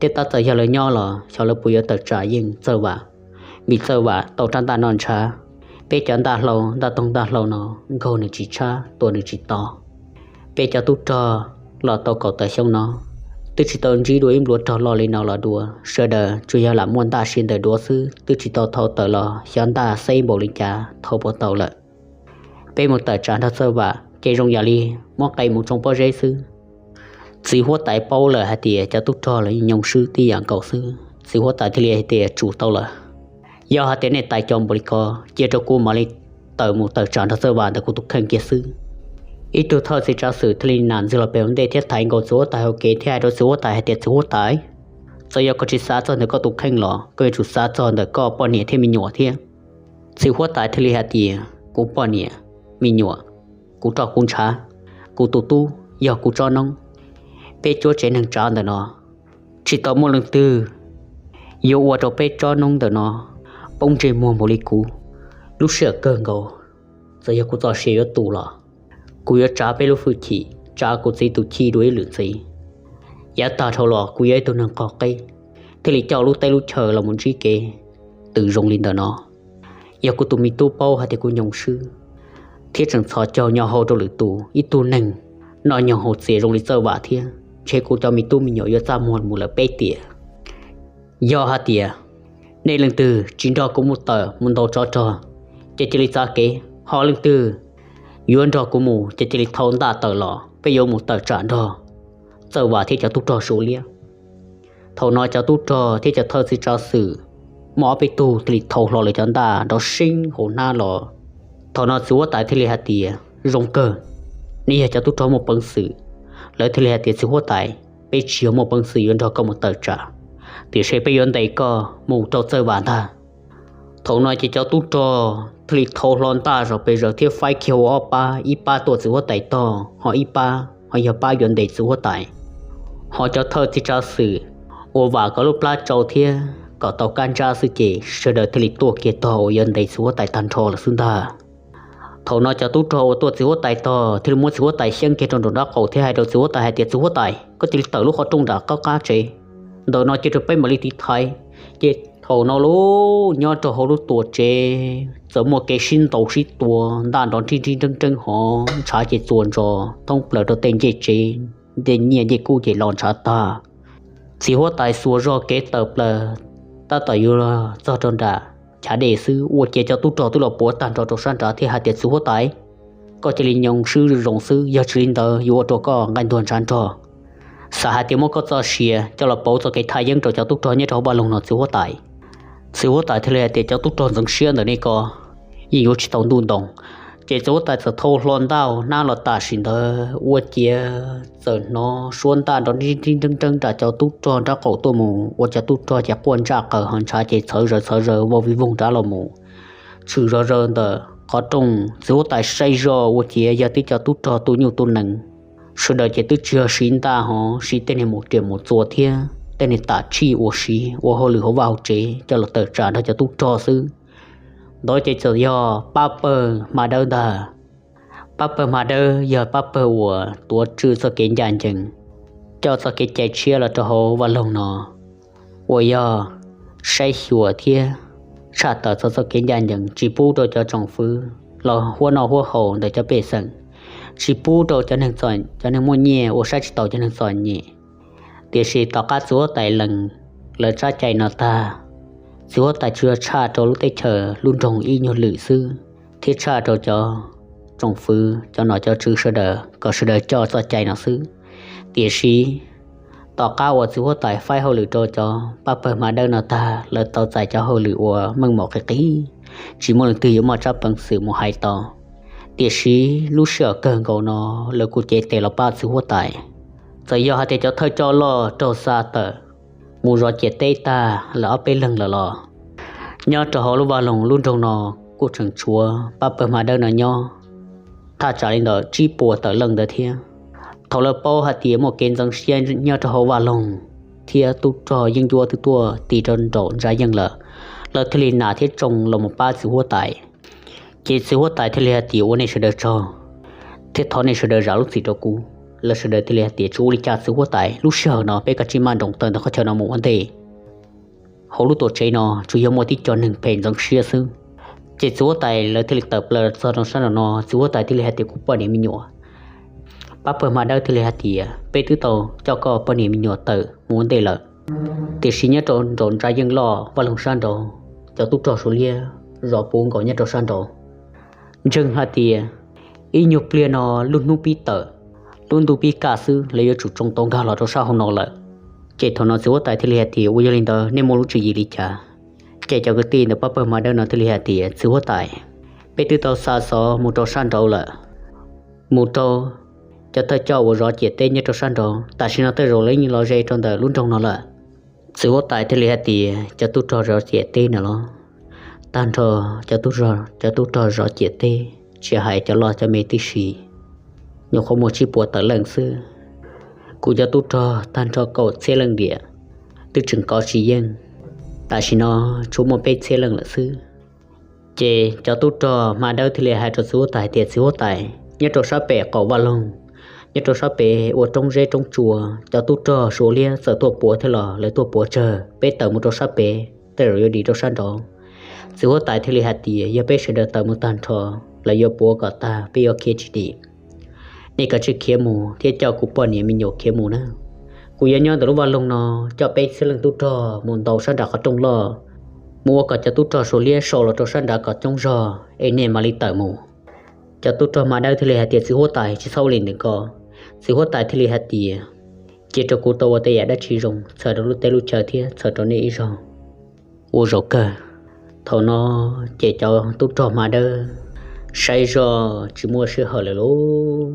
Thiab tab txawm yog lawv nyob los xyov lawv puas yuav tawm tsam yeej Txawj Vam, vim Txawj Vam tau rab ntaj noj ntshav. Peb cov ntaj hlau, ntaj toog ntaj hlau no nkaug nws tsis tshab, tua nws tsis to. Peb cov tub rog los tau kaum tawm xyoo no twb tsis tau ntsib dua ib npluav rog loj li no los dua, sawv daws tsuas yog lam muaj ntaj sia ntawm duav xwb, twb tsis tau thau tawm los xyov ntaj xeb npaum li cas thau puas tau lawm. Peb mus tawm tsam nrog Txawj Vam ces zoo yam li muab qe mus tsoo pob zeb xwb. Txiv huab tais paub lawm hais tias cov tub rog los nyoo swb tib yam nkaus xwb, txiv huab tais thiaj li hais tias, Tsum tau lawm. Yog hais tias nej tais co npaum li ko, cia rau kuv mam li tawm mus tawm tsam nrog Txawj Vam ntawm kuv tus kheej kiag xwb. Ib tug thawj txiv tsav xwm thiaj li nam ntxiag los pem hauv ntej thiab thaiv nkaus txiv huab tais hauv kev thiab hais rau txiv huab tais hais tias, Txiv huab tais, txawm yog koj tsis xav txog ntawm koj tus kheej los koj yuav tsum xav txog ntawm koj poj niam thiab me nyuam thiab. Txiv huab tais thiaj li hais tias, Kuv poj niam, me nyuam, kuv roj kuv ntshav, kuv tus tub yog kuv tsob noob, peb cuab tsev neeg tsav ntawm no, tsis tau muaj leej twg yuav ua rau peb tsob noob ntawm no poob ntsej muag npaum li kuv. Lub sij hawm kawg nkaus Txawm yog kuv txoj sia yuav tu los kuv yuav tsav peb lub hwj chim, tsav kuv txiv tus chij dua ib lwm ntxiv. Yav tag dhau los kuv yog ib tug neeg qog qeb, thiaj li coj lub teb lub chaw los mus ntsib kev tws zoo li ntawm no. Yog kuv tus me tub paub hais tias kuv nyoo swb thiab tseem txhos caug nyo hau rau lwm tus ib tug neeg noj nyoog haus txias zoo li Txawj Vam thiab, ntshe kuv cov me tub me nyuam yuav txaj muag mus lawm peb tiam. Yog hais tias nej leej twg tsis nrog kuv mus tawm mus ntaus tsov rog, ces cia li txav kev, ho leej twg yuav nrog kuv mus ces cia li thau ntaj tawm los, peb yuav mus tawm tsam nrog Txawj Vam thiab cov tub rog Suav Liab. Thaum no cov tub rog thiab cov thawj txiv tsav xwm muaj ob peb tug thiaj li thau hlo lawv cov ntaj nrov seeb hauv hnab los. Thaum no txiv huab tais thiaj li hais tias, zoo kawg, nej yog cov tub rog muaj peev xwm. Lawv thiaj li hais tias, txiv huab tais, peb tsis yog muaj peev xwm yuav nrog koj mus tawm tsam, tiam sis peb yuav ntes koj mus rau Txawj Vam ntag. Thaum no ces cov tub rog thiaj li thau hlo ntaj zog pes zaws thiab faib kiag ua ob pab, ib pab tuaj txiv huab tais tog, ho ib pab ho yog pab yuav ntes txiv huab tais. Ho cov thawj txiv tsav xwm uas vam kom lub plab tsau thiab kom tau kab ntsab xwb ces sawv daws thiaj li tuaj kiag tog uas yuav ntes txiv huab tais tag nrho lawm xwb ntag. Thaum no cov tub rog uas tuaj txiv huab tais tog thiaj li muab txiv huab tais xyeeb kiag rau nraum nraub qaum thiab hais rau txiv huab tais hais tias, txiv huab tais, koj cia li tawm lub qhov rooj nram qab qab tsev ntawm no cia rau peb mam li tiv thaiv. Ces thaum no los nyob rau hauv lub tuam tsev txawm muaj kev sib ntaus sib tua, ntaj nrov nrib nrib nreeb nreeb hov, ntshav ces txuas ntsos thoob plaws rau tej ncej tsev, tej nyiaj ncej kub ces los ntshav tag. Txiv huab tais xuas zog kev tawm plaws tab tom yuav txog rau nram chav dej xwb ua ciav cov tub rog twb los puav tag nrho rau sab nrad thiab hais tias, txiv huab tais, koj cia li nyoo swb zoo xwb, yog tsis li ntawd yuav ua rau koj nqaij ntuag ntshav nrog. Xav hais tias muab koj txoj sia coj los pauv txoj kev thaj yeeb rau cov tub rog nyob rau hauv vaj loog no txiv huab tais. Txiv huab tais thiaj li hais tias, cov tub rog ntxeev siab ntawm nej ko yeej yuav tsis tau ntuj ntoo. Ces txiv huab tais txawm thau hlo ntaj hnab los tam sim ntawd ua ciav txawm hnov suab ntaj nrov nrib nrib nreeb nreeb nram cov tub rog nraub qaum tuaj mus ua cov tub rog ces quaj ntsaj qaws ho ntshav ces txhawv zaws txhawv zaws vau vij voog nrad los mus. Tshwm zog zaws ntawm qhov rooj, txiv huab tais saib zog ua ciav yog tib co tub rog tu nyuj tu nees. Sawv daws ces twb tsis yog siv ntaj hov, siv tej niag mus riam mus txuas thiab tej niag tam tshij uas siv ua hauj lwm hauv vaj hauv tsev coj los tawm tsam nrog cov tub rog xwb. Ntawd ces txawm yog pab pawg hma dawb ntag. Pab pawg hma dawb yog pab pawg uas tuav tswj txoj kev ncaj ncees, coj txoj kev cai tshiab los rau hauv vaj loog no, uas yog saib xyuas thiab tshaj tawm txog txoj kev ncaj ncees, tsis pub rau cov tsoom fwv los huab noj huab haus ntawm cov pej xeem, tsis pub rau cov neeg muaj nyiaj uas saib tsis taus cov neeg txom nyem. Tiam sis tom qab txiv huab tais lees lawv tsab cai no tag, txiv huab tais tsuas yog tshaj rau lub teb chaws lub nroog ib nyuag lwm xwb, thiab tshaj rau cov tsoom fwv cov nom cov tswv sawv daws kom sawv daws coj txoj cai no xwb. Tiam sis tom qab uas txiv huab tais faib hauj lwm rau cov pab pawg hma dawb no tag, lawv tau txais cov hauj lwm uas meej mom qis qis, tsis muaj leej twg yuav muaj tsab peev xwm mus hais tau. Tiam sis lub sij hawm kawg nkaus no lawv kuj cev tes los pab txiv huab tais. Txawm yog hais tias cov thawj coj loj raug xa tawm mus zov ciam teb tag lawm ob peb leeg lawm los, nyob rau hauv lub vaj loog lub nroog no kuj tseem tshuav pab pawg hma dawb no nyob thaj tsam li ntawm tsib puas tawm leej ntawd thiab. Thaum lawv paub hais tias muaj kev ntxeev siab nyob rau hauv vaj loog thiab tub rog yeeb ncuab twb tuaj tig rau nraum ntsa yeej lawm, lawv thiaj li nam thiab tsoo los mus pab txiv huab tais. Ces txiv huab tais thiaj li hais tias, ua nej sawv daws tsaug thiab thov nej sawv daws zam lub txim rau kuv. Lawv sawv daws thiaj li hais tias, tsis ua li cas txiv huab tais, lub sij hawm no peb kav tsij maj nroos tawm ntawm qhov chaw no mus ua ntej. Hauv lub tuam tsev no tsuas yog muaj tib co neeg phem ntxeev siab xwb. Ces txiv huab tais lawv thiaj li tawm plaws txog rau sab nraum no, txiv huab tais thiaj li hais tias, kuv poj niam me nyuam. Pab pawg hma dawb thiaj li hais tias, peb twb tau coj koj poj niam me nyuam tawm mus ua ntej lawm, tiam sis nyob rau nraum ntsa yeej loj vaj loog sab nraud, cov tub rog Suav liab zov puv nkaus nyob rau sab nraud. Ntseeg hais tias ib nyuag pliag no lub hnub pib tawm, lub ntuj pib kaj xwb, lawv yuav tsum tsoo tau nkag los rau sab hauv no lawm. Ces thaum no txiv huab tais thiaj li hais tias, ua yog li ntawd nej muaj lub tswv yim li cas? Ces cov kwv tij ntawm pab pawg hma dawb no thiaj li hais tias, txiv huab tais, peb twb tau xa xov mus rau sab nraud lawm, mus rau cov thawj coj uas zov ciam teb nyob rau sab nraud, tam sim no tej zaum lawv yeej los ze rau ntawm lub nroog no lawm. Txiv huab tais thiaj li hais tias, cov tub rog zov ciam teb no los, tag nrho cov tub rog zov ciam teb, tsis hais cov loj cov me tib si, nyuam qhuav muaj tsib puas tawm leej xwb. Kuv cov tub rog tag nrho kaum txhiab leej diam twb tseem kov tsis yeej, tam sim no tshuav muaj peb txhiab leej lawm xwb. Ces cov tub rog hma dawb thiaj li hais rau txiv huab tais hais tias, Txiv huab tais, nyob rau sab pem qaum vaj loog, nyob rau sab pem ua roob zeb roob tsua, cov tub rog suav liab txawm tuaj puav thiab los lawv tuaj puav tsawg, peb tawm mus rau sab pem tej zaum yuav dim rau sab nraud. Txiv huab tais thiaj li hais tias, Yog peb sawv daws tawm mus tag nrho, lawv yuav puav kom tag, peb yuav khiav tsis dim. Nej kav tsij khiav mus thiab coj kuv poj niam me nyuam khiav mus na. Kuv yuav nyob ntawm lub vaj loog no coj peb txhiab leej tub rog mus ntaus sab nram qhov rooj loj, mus ua kom cov tub rog suav liab sau los rau sab nrad kom coob zog es nej mam li tawm mus. Cov tub rog hma dawb thiaj li hais tias, Txiv huab tais, tsis txhob ua li ntawd ko. Txiv huab tais thiaj li hais tias, Cia rau kuv tau ua tej yam dab tsi zoo txhawm rau lub teb lub chaw thiab txhawm rau nej ib zaug. Ua zaum kawg, thaum no ces cov tub rog hma dawb saib zoj tsis muaj sij hawm lawm lauj.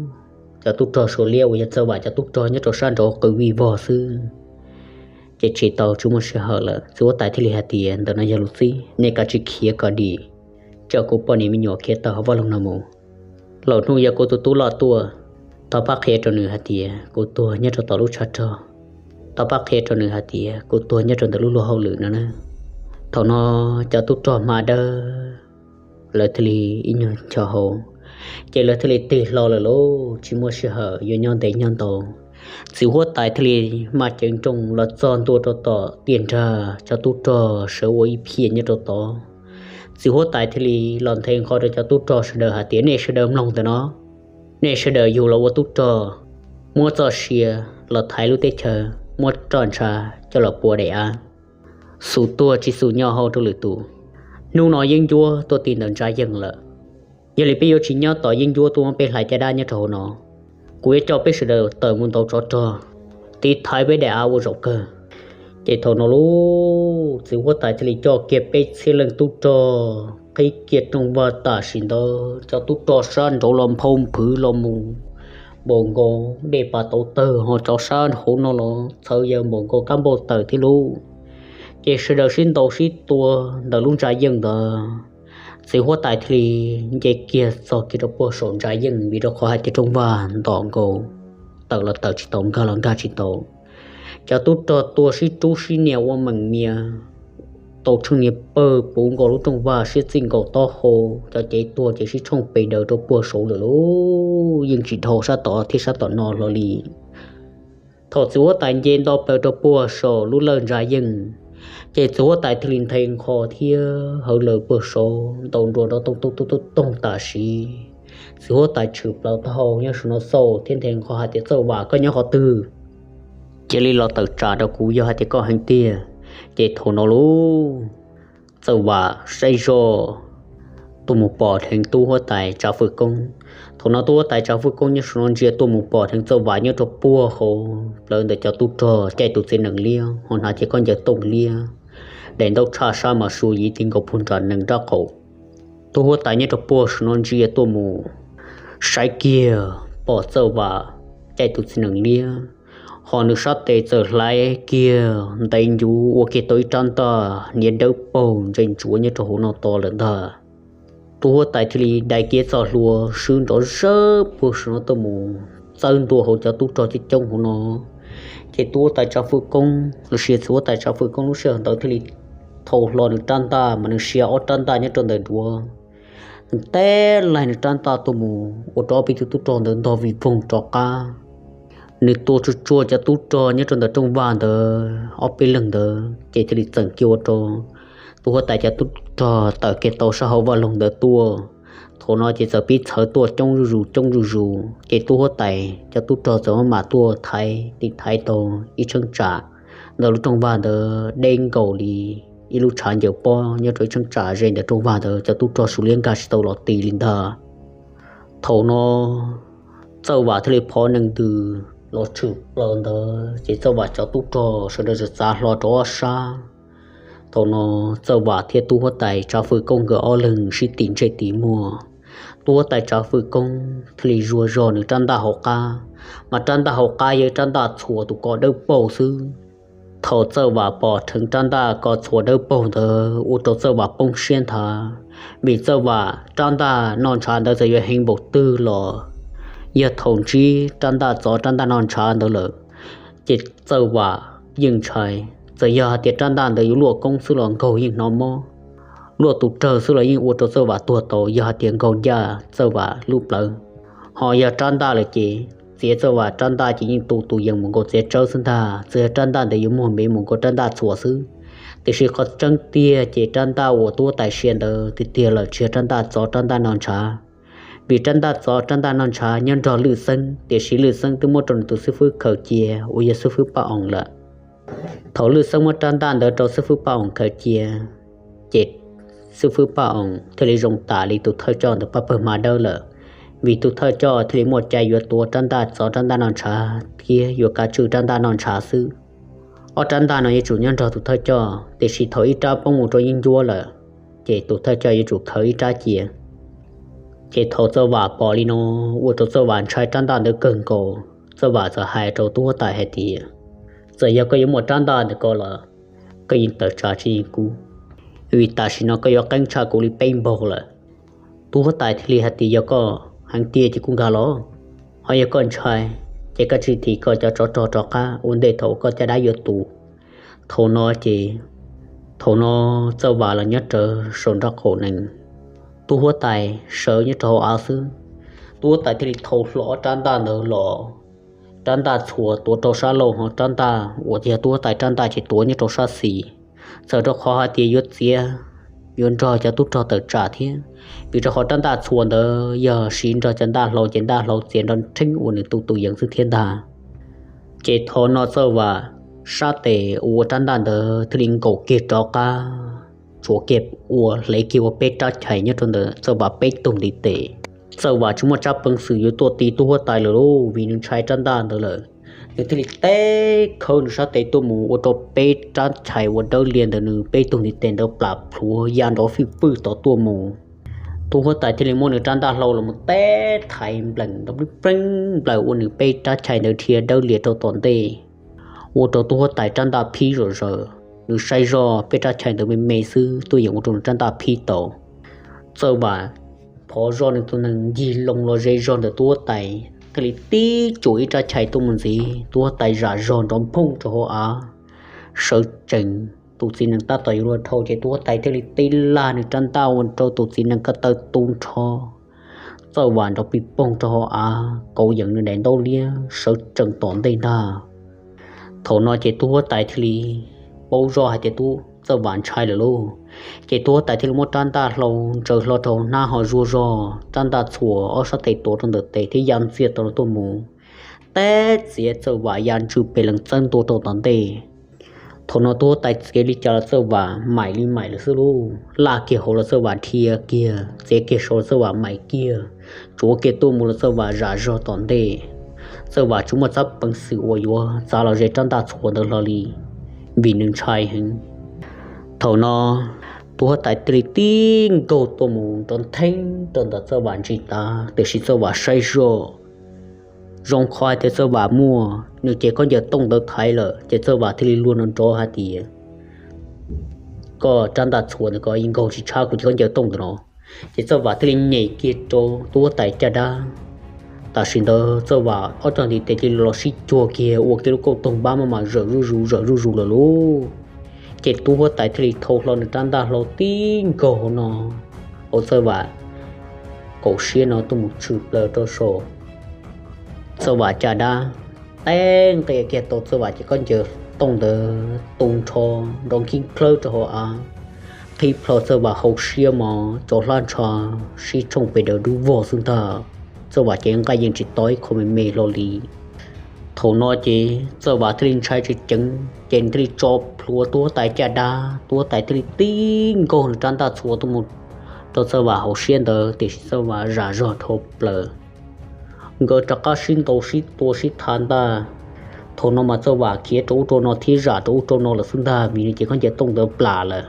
Cov tub rog suav liab uas yog Txawj Vam cov tub rog nyob rau sab nraud qw vij vog xwb, ces tsis tau tsis muaj sij hawm lawm. Txiv huab tais thiaj li hais tias, Ntawm no yog lus txib, nej kav tsij khiav kom dim, coj kuv poj niam me nyuam khiav tawm hauv vaj loog no mus. Laus hnub yog kuv tus tub loj tuaj, thov pab qhia rau nws hais tias kuv tuag nyob rau tom lub tshav rog, thov pab qhia rau nws hais tias kuv tuag nyob rau ntawm lub luag hauj lwm no na. Thaum no cov tub rog hma dawb lawv thiaj li ib nyuag ncho hau, ces lawv thiaj li tig hlo lawm lauj, tsis muaj sij hawm yuav nyob ntev nyob ntau. Txiv huab tais thiaj li maj ceev nrooj los txog ntua rau tom tiaj nrag, cov tub rog sawv ua ib phiaj nyob rau tod. Txiv huab tais thiaj li los nthe nqho rau cov tub rog sawv daws hais tias, Nej sawv daws mloog ntawm no, nej sawv daws yug los ua tub rog, muab txoj sia los thaiv lub teb chaws, muab roj ntsha coj los pua daim av, xum tuag tsis xum nyo hau rau lwm tus. Hnub no yeeb ncuab tuaj ti ntawm ntsa yeej lawm, yog li peb yuav tsis nyob tos yeeb ncuab tuaj muab peb hlais caj dab nyob rau hauv no. Kuv yuav coj peb sawv daws tawm mus ntaus tsov rog, tiv thaiv peb daim av ua zaum kawg. Ces thaum no lauj, txiv huab tais thiaj li coj kiag peb txhiab leej tub rog qhib kiag rooj vag tam sim ntawd, cov tub rog sab nraud los nphau nphwv los mus npaum nkaus dej pas tauv tawg, ho cov sab hauv no los txhawv yaws npaum nkaus kab npauj taws thiab lauj. Ces sawv daws sib ntaus sib tua ntawm lub ntsa yeej ntawd. Txiv huab tais thiaj li nce kiag txog kiag rau puag saum ntsa yeej, vim rau qhov hais tias rooj vag ntom nkaus, tawm los tawm tsis tau, nkag los nkag tsis tau. Cov tub rog tua sib rub sib nias ua meem mias, tau tsheej nias pawg puv nkaus lub rooj vag, siab txij nkaus taub hau, cov cev tuag ces sib tshooj pes daws rau puag saud lawm lauj, yeej tsis dhau sab tod thiab sab tom no hlo li. Thaum txiv huab tais nce nto plaws rau puag saum lub lawj ntsa yeej, ces txiv huab tais thiaj li nthe nqho thiab hawv lawv puag saud ntaus nruas nrov toog toog toog toog toog tam sim. Txiv huab tais tshwm plaws taub hau nyob saum no xauj thiab nthe nqho hais tias, Txawj Vam, koj nyob qhov twg? Cia li los tawm tsam rau kuv yog hais tias koj heev tiag. Ces thaum no lauj, Txawj Vam saib zoj tuaj mus pom dheev tub huab tais Tsav Fwj Koob. Thaum no tub huab tais Tsav Fwj Koob nyob saum no ntsia tuaj mus pom dheev Txawj Vam nyob rau puag hauv plawv ntawm cov tub rog caij tus txiv nees liab ho hnav cev khaub ncaws tooj liab, daim ntaub tshaj sab mas sua yiv ti nkaus puag nram nees nrab qaum. Tub huab tais nyob rau puag saum no ntsia tuaj mus saib kiag pom Txawj Vam caij tus txiv nees liab, ho nws sab tes txawm hlais kiag ntev ncuv ua kiag tau ib rab ntaj hniav dawb paug ntsia ntsuav nyob rau hauv no to lawm ntag. Tub huab tais thiaj li dai kiag txoj hlua swb nrov zawb puag saum no tuaj mus txawb ntua hauv cov tub rog coob coob hauv no. Ces tub huab tais Tsav Fwj Koob los sis txiv huab tais Tsav Fwj Koob lub sij hawm ntawd thiaj li thau hlo nws rab ntaj mas nws sia ob rab ntaj nyob rau ntawm duav, nws teb laig nws rab ntaj tuaj mus ua rau ob peb tug tub rog ntawd ntog vij voog rov qab. Nws tua tsuag tsuag cov tub rog nyob rau ntawm rooj vag ntawd ob peb leeg ntawd ces thiaj li txeem kiag ua rau tub huab tais cov tub rog tawm kiag tau sab hauv vaj loog ntawd tuaj. Thaum no ces txawm pib txhawv tuaj coob zuj zus coob zuj zus, ces tub huab tais cov tub rog txawm maj mam tuaj thaiv, tiv thaiv tau ib cheeb tsam ntawm lub rooj vag ntawd deb nkaus li ib lub tshav ncaws pob nyob rau ib cheeb tsam ze ntawm rooj vag ntawd, cov tub rog suav liab nkag tsis tau los ti li ntag. Thaum no Txawj Vam thiaj li phov nees ntws los tshwm plaws ntawd, ces Txawj Vam cov tub rog sawv daws txawm txav hlo rau ob sab. Thaum no Txawj Vam thiab tub huab tais Tsav Fwj Koob nkawd ob leeg sib tim ntsej tim muag. Tub huab tais Tsav Fwj Koob thiaj li zuag zog nws rab ntaj hauv qab, mas rab ntaj hauv qab yog rab ntaj txhuam tus ko dawb paug xwb. Thaum Txawj Vam pom dheev rab ntaj ko txhuam dawb paug ntawd ua rau Txawj Vam poob siab nthav, vim Txawj Vam rab ntaj noj ntshav ntawd txawm yuav heev npaum twg los yog thaum ntsib rab ntaj txov rab ntaj noj ntshav ntawd lawm, ces Txawj Vam yeej ntshai, txawm yog hais tias rab ntaj ntawd yuav luaj koob xwb los nkaug yeej hnov mob. luaj tus rawg xwb los yeej ua rau Txawj Vam tuag tau yog hais tias nkaug ncaj Txawj Vam lub plawv. Ho yog rab ntaj lawm ces txiav Txawj Vam rab ntaj ces yeej tu tus yees mus nkaus txiav tsawb xwb ntag. Txawm yog rab ntaj ntawd yuav muag npev mus nkaus rab ntaj txhuas xwb, tiam sis qhov tseeb tiag ces rab ntaj uas tub huab tais sia ntawd tiag tiag lawm tsis yog rab ntaj txov rab ntaj noj ntshav. Vim rab ntaj txov rab ntaj noj ntshav nyob nrog Lwj Xeeb, tiam sis Lwj Xeeb twb muab rau nws tus xib fwb khaws cia uas yog xib fwb Paj Oos lawm. Thaum Lwj Xeeb muab rab ntaj ntawd rau xib fwb Paj Oos khaws cia, ces xib fwb Paj Oos thiaj li zoo tam li tus thawj coj ntawd pab pawg hma dawb lawm, vim tus thawj coj thiaj li muaj cai yuav tuav rab ntaj txov rab ntaj noj ntshav thiab yuav kav tswj rab ntaj noj ntshav xwb. Ob rab ntaj no yuav tsum nyob nrog tus thawj coj, tiam sis thaum ib rab poob mus rau yeeb ncuab lawm, ces tus thawj coj yuav tsum khaws ib rab cia. Ces thaum Txawj Vam pom li no, ua rau Txawj Vam ntshai rab ntaj ntawd kawg nkaus. Txawj Vam txawm hais rau tub huab tais hais tias, txawm yog koj yuav muaj rab ntaj ntawm ko los koj yeej tawm tsam tsis yeej kuv, vim tam sim no koj yuav qeeb tshaj kuv li peb npaug lawm. Tub huab tais thiaj li hais tias, yog koj heev tiag ces kuv nkag los, ho yog koj ntshai ces koj tsis thim koj cov tsov rog rov qab ua ntej thaum koj caj dab yuav tu. Thaum no ces, thaum no Txawj Vam los nyob rawv saum nraub qaum nees, tub huab tais sawv nyob rau hauv av xwb. Tub huab tais thiaj li thau hlo ob rab ntaj ntawd los, rab ntaj txhuas tuav rau sab laug, ho rab ntaj uas yog tub huab tais rab ntaj ces tuav nyob rau sab xis. Txawm rau qhov hais tias yuav txiav, yuav nrog cov tub rog tawm tsam thiab, vim rau qhov rab ntaj txhuas ntawd yog siv nrog cov ntaj hlau ces ntaj hlau txiav nrov rheeb ua nws tu tus yees xwb thiab ntag. Ces thaum no Txawj Vam sab tes uas ua rab ntaj ntawd thiaj li nkaum kiag rov qab, tshuav kiag ua hle kiag ua peb rab chais nyob rau ntawm Txawj Vam peb tug ntiv tes. Txawj Vam tsis muaj tsab peev xwm yuav tuaj ti tub huab tais lawm lauj, vim nws ntshai rab ntaj ntawd lawm. Nws thiaj li teb khawb nws sab tes tuaj mus ua rau peb rab chais uas dawb lias ntawm nws peb tug ntiv tes ntawd plam plhuav ya nrov fij pwj tom tuaj mus. Tub huab tais thiaj li muab nws rab ntaj hlau los mus teb thaiv npleem nrov plib pleeb nplaws ua nws peb rab chais ntawd dhia dawb lias rau tom ntej, ua rau tub huab tais rab ntaj phib zom zaws. Nws saib zoj peb rab chais ntawd me me xwb tuaj yeem ua rau nws rab ntaj phib tau. Txawj Vam phov zoj nws tus nees ncig loo los ze zog ntawm tub huab tais, thiaj li tib tsuam ib rab chais tuaj mus ntxiv, tub huab tais zam zog nrov nphooj rau hauv av. Sawv tsees, tus txiv nees tab tom yuav luag dhau ces tub huab tais thiaj li tib laj nws rab ntaj ua rau tus txiv nees ko taw tu nrho. Txawj Vam nrov pis poog rau hauv av, kauv yees nws daim ntaub liab sawv tsees tom ntej ntag. Thaum no ces tub huab tais thiaj li paub zoj hais tias tub Txawj Vam ntshai lawm lauj. Ces tub huab tais thiaj li muab rab ntaj hlau ntsaws hlo rau hnab ho zuag zog, rab ntaj txhuas ob sab tes tuav rau ntawm tes thiab ya ntxiag tau los tuaj mus, teb txiav Txawj Vam ya ntsws pes lees txawb ntua rau tom ntej. Thaum no tub huab tais txiav li cas los Txawj Vam maim li maim lawm xwb lauj. Laj kiag hauv los Txawj Vam dhia kiag, txiav kiag saud los Txawj Vam maim kiag, tsuav kiag tuaj mus los Txawj Vam zam zog tom ntej. Txawj Vam tsis muaj tsab peev xwm uas yuav txav los ze rab ntaj txhuas ntawd hlo li, vim nws ntshai heev. Thaum no tub huab tais thiaj li tib nkaug tuaj mus nrov ntheeb rau ntawm Txawj Vam ntsis tav, tiam sis Txawj Vam saib zoj, zoo qhov hais tias Txawj Vam muaj nws cev khaub ncaws tooj ntawd thaiv lawm, ces Txawj Vam thiaj li luag nrov nrov hais tias, koj rab ntaj txhuas ntawm ko yeej nkaug tsis tshab kuv cev khaub ncaws tooj ntawm no. Ces Txawj Vam thiaj li nyem kiag rau tub huab tais caj dab. Tam sim ntawd Txawj Vam ob cov ntiv tes cia li los sib cuag kiag ua kiag lub kauj toog npab maj mam zawm zuj zus zawm zuj zus lawm lauj. Ces tub huab tais thiaj li thau hlo nws rab ntaj hlau tib nkaug no, hauv Txawj Vam kaum siab no tuaj mus tshwm plaws rau saum Txawj Vam caj dab. Teb nqis kiag tau Txawj Vam cev khaub ncaws tooj ntawd tu nrho, nrov nkib nklawb rau hauv av, qhib plho Txawj Vam hauv siab mos cov hlab ntsho sib tshooj pes daws dub vog xwb ntag. Txawj Vam cev nqaij yeej tsis tau ib qho me me hlo li. Thaum no ces Txawj Vam thiaj li ntshai tsis ceev ces nws thiaj li tso plhuav tub huab tais caj dab, tub huab tais thiaj li tib nkaug nws rab ntaj txhuas tuaj mus rau Txawj Vam hauv siab ntawd, tiam sis Txawj Vam zam zog dhau plaws. Nkawd rov qab sib ntaus sib tua sib tha ntaj. Thaum no mas Txawj Vam khiav rau ub rau no thiab zam rau ub rau no lawm xwb ntag, vim nws cev khaub ncaws tooj ntawd plam lawm.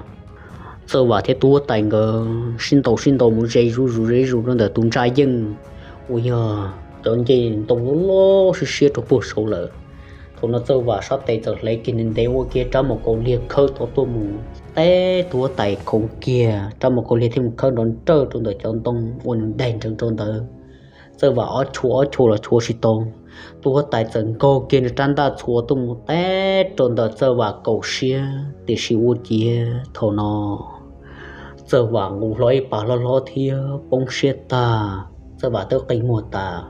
Txawj Vam thiab tub huab tais nkawd sib ntaus sib ntaus mus ze zuj zus ze zuj zus rau ntawm tus ntsa yeej uas yog cov ncej ntoo loj loj siab siab rau puag saud lawm. Thaum no Txawj Vam sab tes txawm hle kiag ntev ntev ua kiag rab mus kaus liag khawb tau tuaj mus, teb tub huab tais khoov kiag, rab mus kaus liag thiaj mus khawb nrov nrawj rau ntawm cov ntoo uas nws daig nrees rau ntawd. Txawj Vam ob chua ob chua los tshuav tsis tau. Tub huab tais txawm nkaug kiag nws rab ntaj txhuas tuaj mus teb rau ntawm Txawj Vam kaum siab, tiam sis ua ciav thaum no Txawj Vam nqus hlo ib pas hlob hlob thiab poob siab tag. Txawj Vam twb qi muag tas,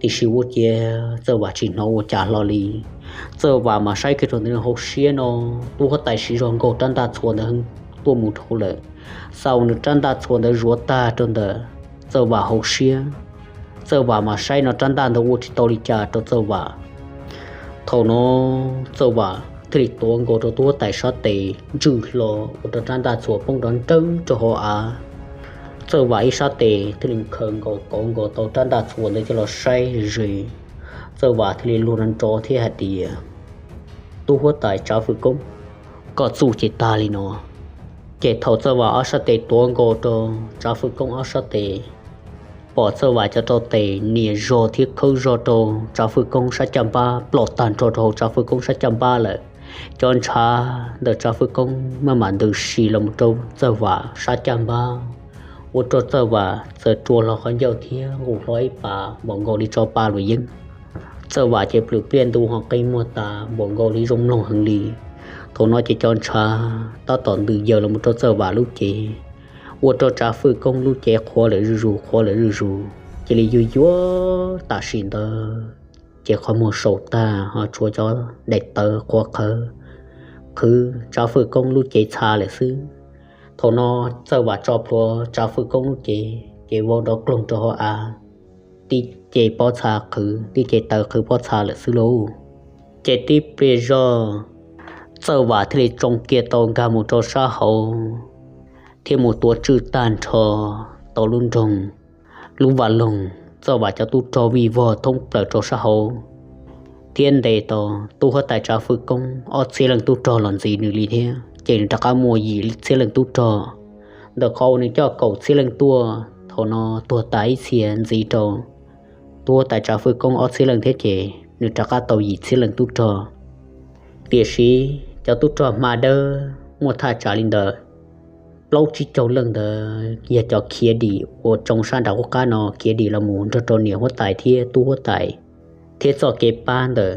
tiam sis ua ciav Txawj Vam tsis hnov ua cas hlo li. Txawj Vam mas saib kiag rau ntawm nws hauv siab no, tub huab tais siv zog nkaug rab ntaj txhuas ntawd tuaj mus dhau lawm. Xav ua nws rab ntaj txhuas ntawd zuav tag rau ntawm Txawj Vam hauv siab, Txawj Vam mas saib no rab ntaj ntawd ua tsis tau li cas rau Txawj Vam. Thaum no Txawj Vam thiaj li tuav nkaus rau tub huab tais sab tes ntswj hlo, ua rau rab ntaj txhuas poob nrov nrawg rau hauv av. Txawj Vam ib sab tes thiaj li khaws nkaus kauv nkaus tau rab ntaj txhuas ntawd coj los saib ze. Txawj Vam thiaj li luag nrov nrov thiab hais tias, Tub huab tais Tsav Fwj Koob, koj txuj ces tag li no. Ces thaum Txawj Vam ob sab tes tuav nkaus rau Tsav Fwj Koob ob sab tes, pom Txawj Vam cov rau tes nias zog thiab khawb zog rau Tsav Fwj Koob sab caj npab ploj tag nrho rau hauv Tsav Fwj Koob sab caj npab lawm. Cov ntshav ntawm Tsav Fwj Koob maj mam ntws si los mus rau Txawj Vam sab caj npab, ua rau Txawj Vam txawm rua hlo qhov ncauj thiab nqus hlo ib pas npaum nkaus li tso pa luam yeeb. Txawj Vam ces plwm pliaj ntu ho qi muag tas npaum nkaus li zoo mloog heev li. Thaum no ces cov ntshav tab tom ntws yaws los mus rau Txawj Vam lub cev, ua rau Tsav Fwj Koob lub cev qhuav lawm zuj zus qhuav lawm zuj zus, cia li yuag yuag tam sim ntawd ces qhov muag sau tag ho tshuav cov daim tawv qhuav qhawv qhwv Tsav Fwj Koob lub cev txha lawm xwb. Thaum no Txawj Vam tso plhuav Tsav Fwj Koob lub cev ces vau nrov kloog rau hauv av, tib ce pob txha qhwv, tib ce tawv qhwv pob txha lawm xwb lauj. Ces tib pliag zog Txawj Vam thiaj li tsoo kiag tau nkag mus rau sab hauv thiab mus tuav tswj tag nrho tau lub nroog, lub vaj loog. Txawj Vam cov tub rog vij vog thoob plaws rau sab hauv thiab ntes tau tub huab tais Tsav Fwj Koob ob txhiab leej tub rog los ntxiv nws li thiab, ces nws rov qab muaj yim txhiab leej tub rog. Ntawm qhov uas nws coj kaum txhiab leej tuaj, thaum no tuag tas ib txhia ntxiv rau tub huab tais Tsav Fwj Koob ob txhiab leej thiab ces nws rov qab tau yim txhiab leej tub rog. Tiam sis cov tub rog hma dawb muaj thaj tsam li ntawd plaub tsib caug leej ntawd yog cov khiav dim uas tsoo sab nram qub qab no khiav dim los mus nrog rau niam huab tais thiab tub huab tais thiab txoj kev pab ntawm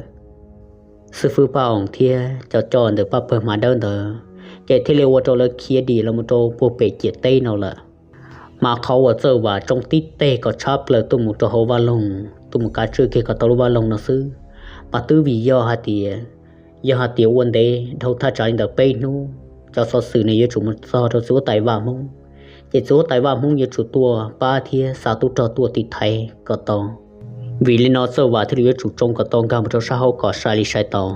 xib fwb Paj Oos thiab cov coj ntawm paj pawg hma dawb ntawd, ces thiaj li ua rau lawv khiav dim los mus rau puag pem ciam teb no lawm. Mas qhov uas Txawj Vam tsoo tib teg kom tshab plaws tuaj mus rau hauv vaj loog, tuaj mus kav tswj kiag kom tau lub vaj loog no xwb, mas twb vim yog hais tias, yog hais tias ua ntev dhau thaj tsam li ntawm peb hnub, cov xov xwm nws yuav tsum mus txog rau txiv huab tais Vaj Hmoob, ces txiv huab tais Vaj Hmoob yuav tsum tuaj pab thiab xa tub rog tuaj tiv thaiv kom tau. Vim li no Txawj Vam thiaj li yuav tsum tsoo kom tau nkag mus rau sab hauv kom sai li sai tau.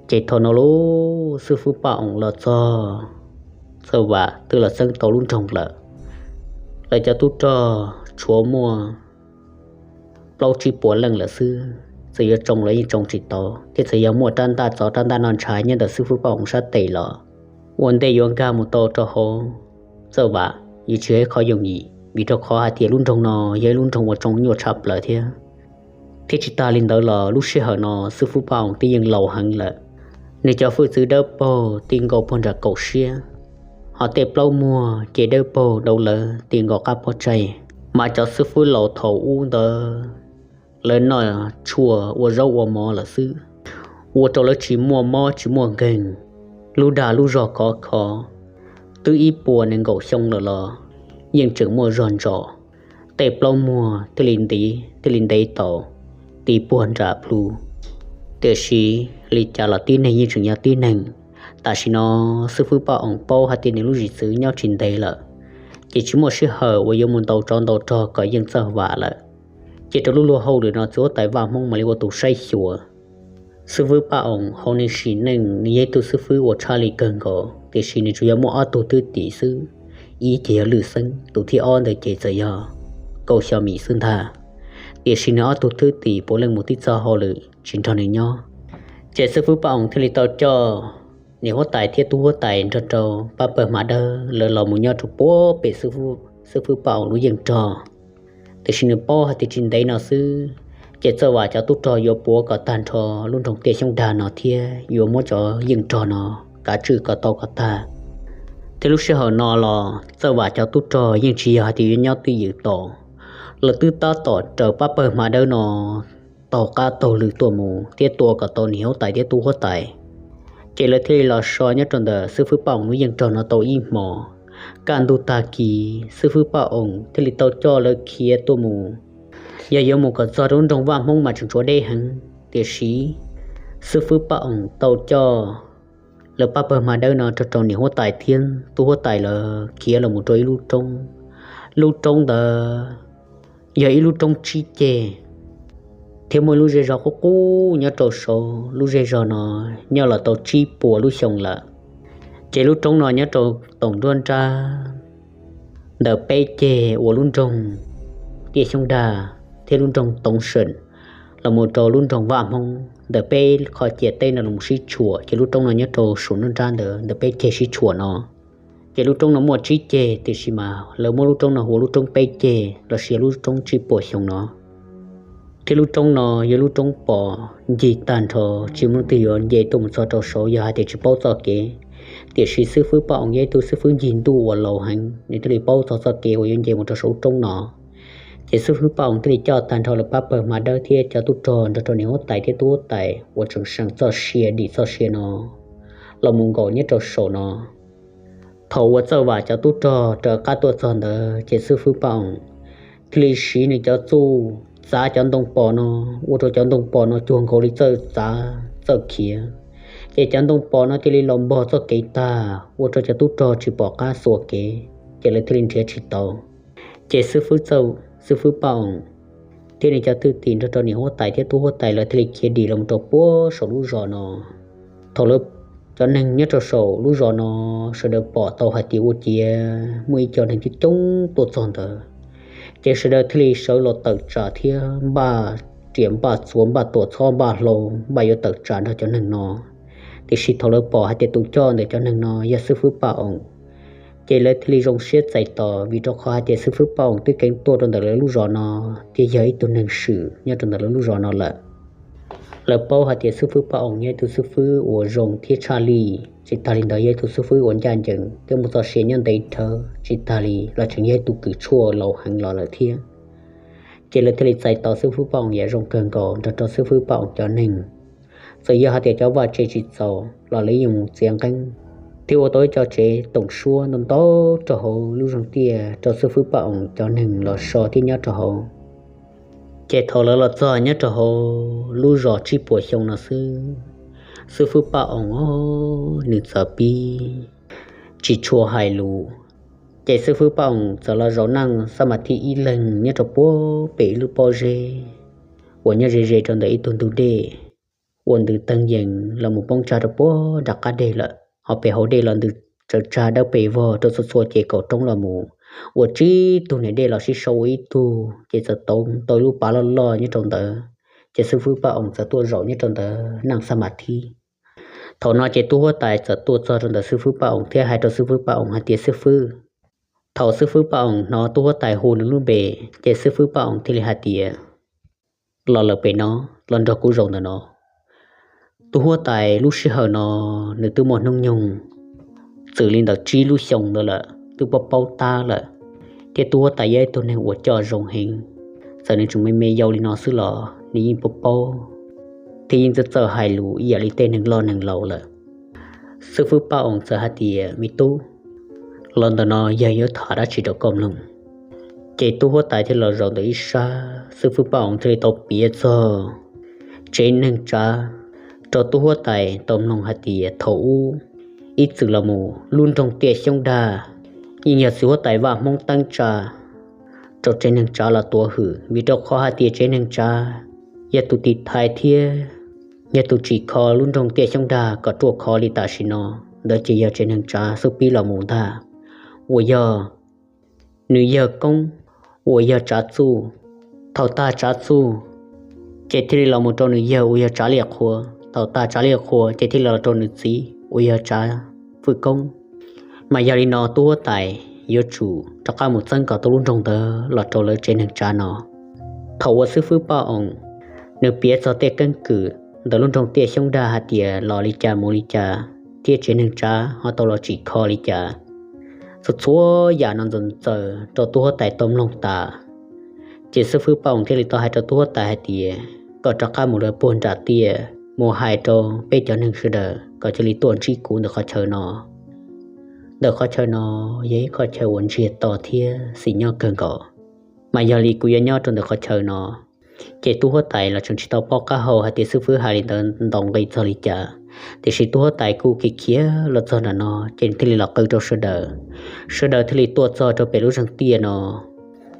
Ces thaum no lub xib fwb Paj Oos los txog, Txawj Vam twb los txeeb tau lub nroog lawm. Lawv cov tub rog tshuav muaj plaub tsib puas leej lawm xwb, txawm yuav tsoo los yeej tsoo tsis tau, thiab txawm yog muaj rab ntaj txov rab ntaj noj ntshav nyob ntawm xib fwb Paj Oos sab tes los ua ntej yuav nkag mus tau rau hauv, Txawj Vam yuav tsis yog ib qho yooj yim, vim rau qhov hais tias lub nroog no yog ib lub nroog uas tsoo nyuaj tshaj plaws thiab. Thiab tsis tas li ntawd los lub sij hawm no xib fwb Paj Oos twb yeej laus heev lawm, nws cov hwj txwv dawb paug ti nkaus puag nram kaum siab, ho tej plaub muag ces dawb paug dau lawv ti nkaus qab pob tsaig. Mas cov xib fwb laus thaum ub ntawd lawv noj tshuaj ua zaub ua mov lawm xwb, ua rau lawv tsis muaj mob tsis muaj nkeeg, lub dag lub zog khov kho. Twb ib puas nees nkaum xyoo lawm los yeej tseem muaj zog ntsos, tej plaub muag thiaj li ntiv thiaj li ntev tau ti puag nram plhu. Tiam sis li cas los tib neeg yeej tseem yog tib neeg. Tam sim no xib fwb Paj Oos paub hais tias nws lub zim txwv nyob tsis ntev lawm, ces tsis muaj sij hawm uas yuav mus ntaus tsov ntaus rog kom yeej Txawj Vam lawm. Ces rau lub luag hauj lwm no txiv huab tais Vaj Hmoob mam li ua tus saib xyuas. Xib fwb Paj Oos hauv nws sim neej nws yog ib tug xib fwb uas tshaj li kawg nkaus, tiam sis nws tsuas yog muaj ob tug thwj tim xwb, ib ces yog Lwj Xeeb, tus thib ob ntawd ces txawm yog Kaum Xyo Mim xwb ntag. Tiam sis nws ob tug thwj tim puav leej mus tib txoj hauj lwm tsis nrog nws nyob. Ces xib fwb Paj Oos thiaj li tau coj niam huab tais thiab tub huab tais nrog rau pab pawg hma dawb lawv los mus nyob rau puag pem xib fwb Paj Oos lub yeej rog. Tiam sis nws paub hais tias tsis ntev no xwb, ces Txawj Vam cov tub rog yuav puav kom tag nrho lub nroog Tiaj Xyoob Dag no thiab yuav muab cov yeej rog no kav tswj kom tau kom tag. Thiab lub sij hawm no los Txawj Vam cov tub rog yeej tsis yog hais tias yuav nyob twj ywm tos, lawv twb tab tom raws pab pawg hma dawb no taug qab taug lw tuaj mus thiab tua kom tau niam huab tais thiab tub huab tais. Ces lawv thiaj li los so nyob rau ntawm xib fwb Paj Oos lub yeej rog no tau ib hmos. Kaj ntug tag kis xib fwb Paj Oos thiaj li tau coj lawv khiav tuaj mus. Yog yuav mus kom txog rau lub nroog Vaj Hmoob mas tseem tshuav deb heev, tiam sis xib fwb Paj Oos tau coj lawv pab pawg Hma Dawb no rau rau niam huab tais thiab tub huab tais lawv khiav los mus rau ib lub roob. Lub roob ntawd yog ib lub roob tsib ceg, thiab muaj ib lub zej zog qub qub nyob rau saud. Lub zej zog no nyob los tau tsib puas lub xyoo lawm. Ces lub roob no nyob rau toom nruab nrab ntawm peb ceg uas lub nroog Tiaj Xyoob Dag thiab lub nroog Toov Seem los mus rau lub nroog Vaj Hmoob. Ntawm peb qhov ciam teb no los sib tshuam, ces lub roob no nyob rau saum nruab nrab ntawd, ntawm peb ceg sib tshuam no. Ces lub roob no muaj tsib ceg, tiam sis mas lawv muab lub roob no hu ua lub roob peb ceg los sis lub roob tsib puas xyoo no. Thiab lub roob no yog lub roob pos ncig tag nrho, tsis muaj leej twg yuav nce tuaj mus txog rau saud yog hais tias tsis paub txoj kev. Tiam sis xib fwb Paj Oos yog ib tug xib fwb ncig ntuj uas laus heev, nws thiaj li paub txog txoj kev uas yuav nce mus rau saum lub roob no. Ces xib fwb Paj Oos thiaj li coj tag nrho lawv pab pawg Hma Dawb thiab cov tub rog nrog rau niam huab tais thiab tub huab tais uas tseem seem txoj sia dim txoj sia no los mus nkaum nyob rau saum no. Thaum uas Txawj Vam cov tub rog raws qab tuaj txog ntawd ces xib fwb Paj Oos thiaj li siv nws cov txuj txav cov ntoo pos no, ua rau cov ntoo pos no cuag nkaus li txawj txav txawj khiav. Ces cov ntoo pos no cia li los npog txoj kev tag, ua rau cov tub rog tsis pom qab xuas kev, ces lawv thiaj li nrhiav tsis tau. Ces xib fwb Txawj, xib fwb Paj Oos thiab nws cov thwj tim nrog rau niam huab tais thiab tub huab tais lawv thiaj li khiav dim los rau puag saum lub zos no. Thaum lawv cov neeg nyob rau saum lub zos no sawv daws pom tau hais tias ua ciav muaj ib co neeg coob coob tuaj txog ntawd, ces sawv daws thiaj li sawv los tawm tsam thiab npaj riam npaj txuas npaj tuam txhob npaj hlau npaj yuav tawm tsam nrog cov neeg no. Tiam sis thaum lawv pom hais tias tus coj ntawm cov neeg no yog xib fwb Paj Oos, ces lawv thiaj li zoo siab txais tos, vim rau qhov hais tias xib fwb Paj Oos twb kheev tuaj rau ntawm lawv lub zos no thiab yog ib tug neeg swm nyob rau ntawm lawv lub zos no lawm. Lawv paub hais tias xib fwb Paj Oos yog ib tug xib fwb uas zoo thiab tshaj lij, tsis tag li ntawd yog ib tug xib fwb uas ncaj ncees thiab muaj txoj sia nyob ntev dhawv, tsis tag li los tseem yog ib tug kws tshuaj laus heev los lawm thiab. Ces lawv thiaj li txais tos xib fwb Paj Oos yam zoo kawg nkaus nrog rau xib fwb Paj Oos cov neeg. Txawm yog hais tias cov vaj tse tsis txaus los lawv yeej mus txiav nqeeb thiab ua tau ib co tsev toom suab ntau ntau rau hauv lub zos tiaj rau xib fwb Paj Oos cov neeg los so thiab nyob rau hauv. Ces thaum lawv los txog nyob rau hauv lub zos tsib puas xyoo no xwb, xib fwb Paj Oos nws txawm pib tsis tshua hais lus. Ces xib fwb Paj Oos txawm los zaum naj xab mas thib ib leeg nyob rau puag pem ib lub pob zeb uas nyob ze ze rau ntawm ib tug ntug dej uas ntws teeg yees los mus poob tsag rau puag nram qab deg lawm. Ho pem hauv dej los ntws tsawv tsag dawb pes vog rau txhua txhua ces kaum roob los mus ua tsib tug niam dej los sib sau ua ib tug, ces txawm tau tau ib lub pas loj loj nyob rau ntawd. Ces xib fwb Paj Oos txawm tuaj zaum nyob rau ntawd naj xab mas thib. Thaum no ces tub huab tais txawm tuaj txog rau ntawm xib fwb Paj Oos thiab hais rau xib fwb Paj Oos hais tias, xib fwb, thaum xib fwb Paj Oos hnov tub huab tais hu nws lub npe, ces xib fwb Paj Oos thiaj li hais tias, los lawm pem no, los nrog kuv zaum ntawm no. Tub huab tais lub sij hawm no nws twb muaj hnub nyoog txwm li ntawm tsib lub xyoo ntawd lawm, twb paub paub tab lawm, thiab tub huab tais yog ib tug neeg uas coj zoo heev. Txawm nws tseem me me yau li no xwb los nws yeej paub paub thiab yeej txawj txawj hais lus ib yam li tej neeg loj neeg laus lawm. Xib fwb Paj Oos txawm hais tias, me tub, los ntawm no yog yuav tham dab tsi rau koj mloog. Ces tub huab tais thiaj los zaum ntawm ib sab, xib fwb Paj Oos thiaj li tau piav txog tsev neeg tsav rau tub huab tais tau mloog hais tias thaum ub ib txwm los mus lub nroog Tiaj Xyoob Dag yeej yog txiv huab tais Vaj Hmoob teeb tsa rau tsev neeg tsav los tuav hwm, vim rau qhov hais tias tsev neeg tsav yog tus tiv thaiv thiab yog tus tsim kho lub nroog Tiaj Xyoob Dag kom ruaj khov li tam sim no. Ntawd ces yog tsev neeg tsav xub pib los mus ntag, uas yog nws yawg koob uas yog tsav txuj. Thaum tag tsav txuj ces thiaj li los mus rau nws yawg uas yog tsav liaj qhua. Thaum tag tsav liaj qhua ces thiaj li los rau nws txiv uas yog tsav fwj koob. Mas yog li no tub huab tais yuav tsum rov qab mus txeeb kom tau lub nroog ntawd los rau lawv tsev neeg tsav no. Thaum uas xib fwb Paj Oos nws piav txog tej keeb kwm ntawm lub nroog Tiaj Xyoob Dag hais tias los li cas mus li cas thiab tsev neeg tsav ho tau los tsim kho li cas, txhua txhua yam no ntxaws ntxaws rau tub huab tais tau mloog tas, ces xib fwb Paj Oos thiaj li tau hais rau tub huab tais hais tias, koj rov qab mus rau puag nram tiaj mus hais rau peb cov neeg sawv daws kom cia li tuaj ntsib kuv ntawm qhov chaw no. ntawm qhov chaw no yog ib qhov chaw uas ntsiag to thiab xim nyoj kawg nkaus. Mas yog li kuv yuav nyob rau ntawm qhov chaw no, ces tub huab tais los tseem tsis tau paub qab hau hais tias xib fwb hais li ntawd ntaus nqi txog li cas. Tiam sis tub huab tais kuj khiav khiav los txog nram no ces nws thiaj li los qw rau sawv daws. Sawv daws thiaj li tuaj txog rau pem lub zeeg tiaj no,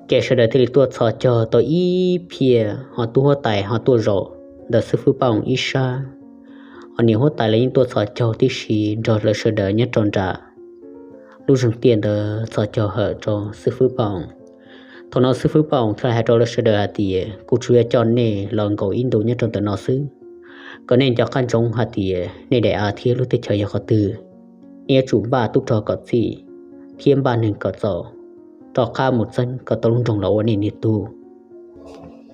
ces sawv daws thiaj li tuaj txhos caug tau ib phiab, ho tub huab tais ho tuaj zaum ntawm xib fwb Paj Oos ib sab. Ho niam huab tais los yeej tuaj txhos caug tib si nrog lawv sawv daws nyob rau nram lub zeeg tiaj ntawd txhos caug hawm rau xib fwb Paj Oos. Thaum no xib fwb Paj Oos thiaj li hais rau lawv sawv daws hais tias, kuv tsuas yuav coj nej los nkaum ib ntu nyob rau ntawm no xwb, kom nej nco qab ntsoov hais tias nej daim av thiab lub teb chaws yog qhov twg. Nej yuav tsum npaj tub rog kom txim thiab npaj neeg kom txaus, rov qab mus txeeb kom tau lub nroog los ua nej niam tug.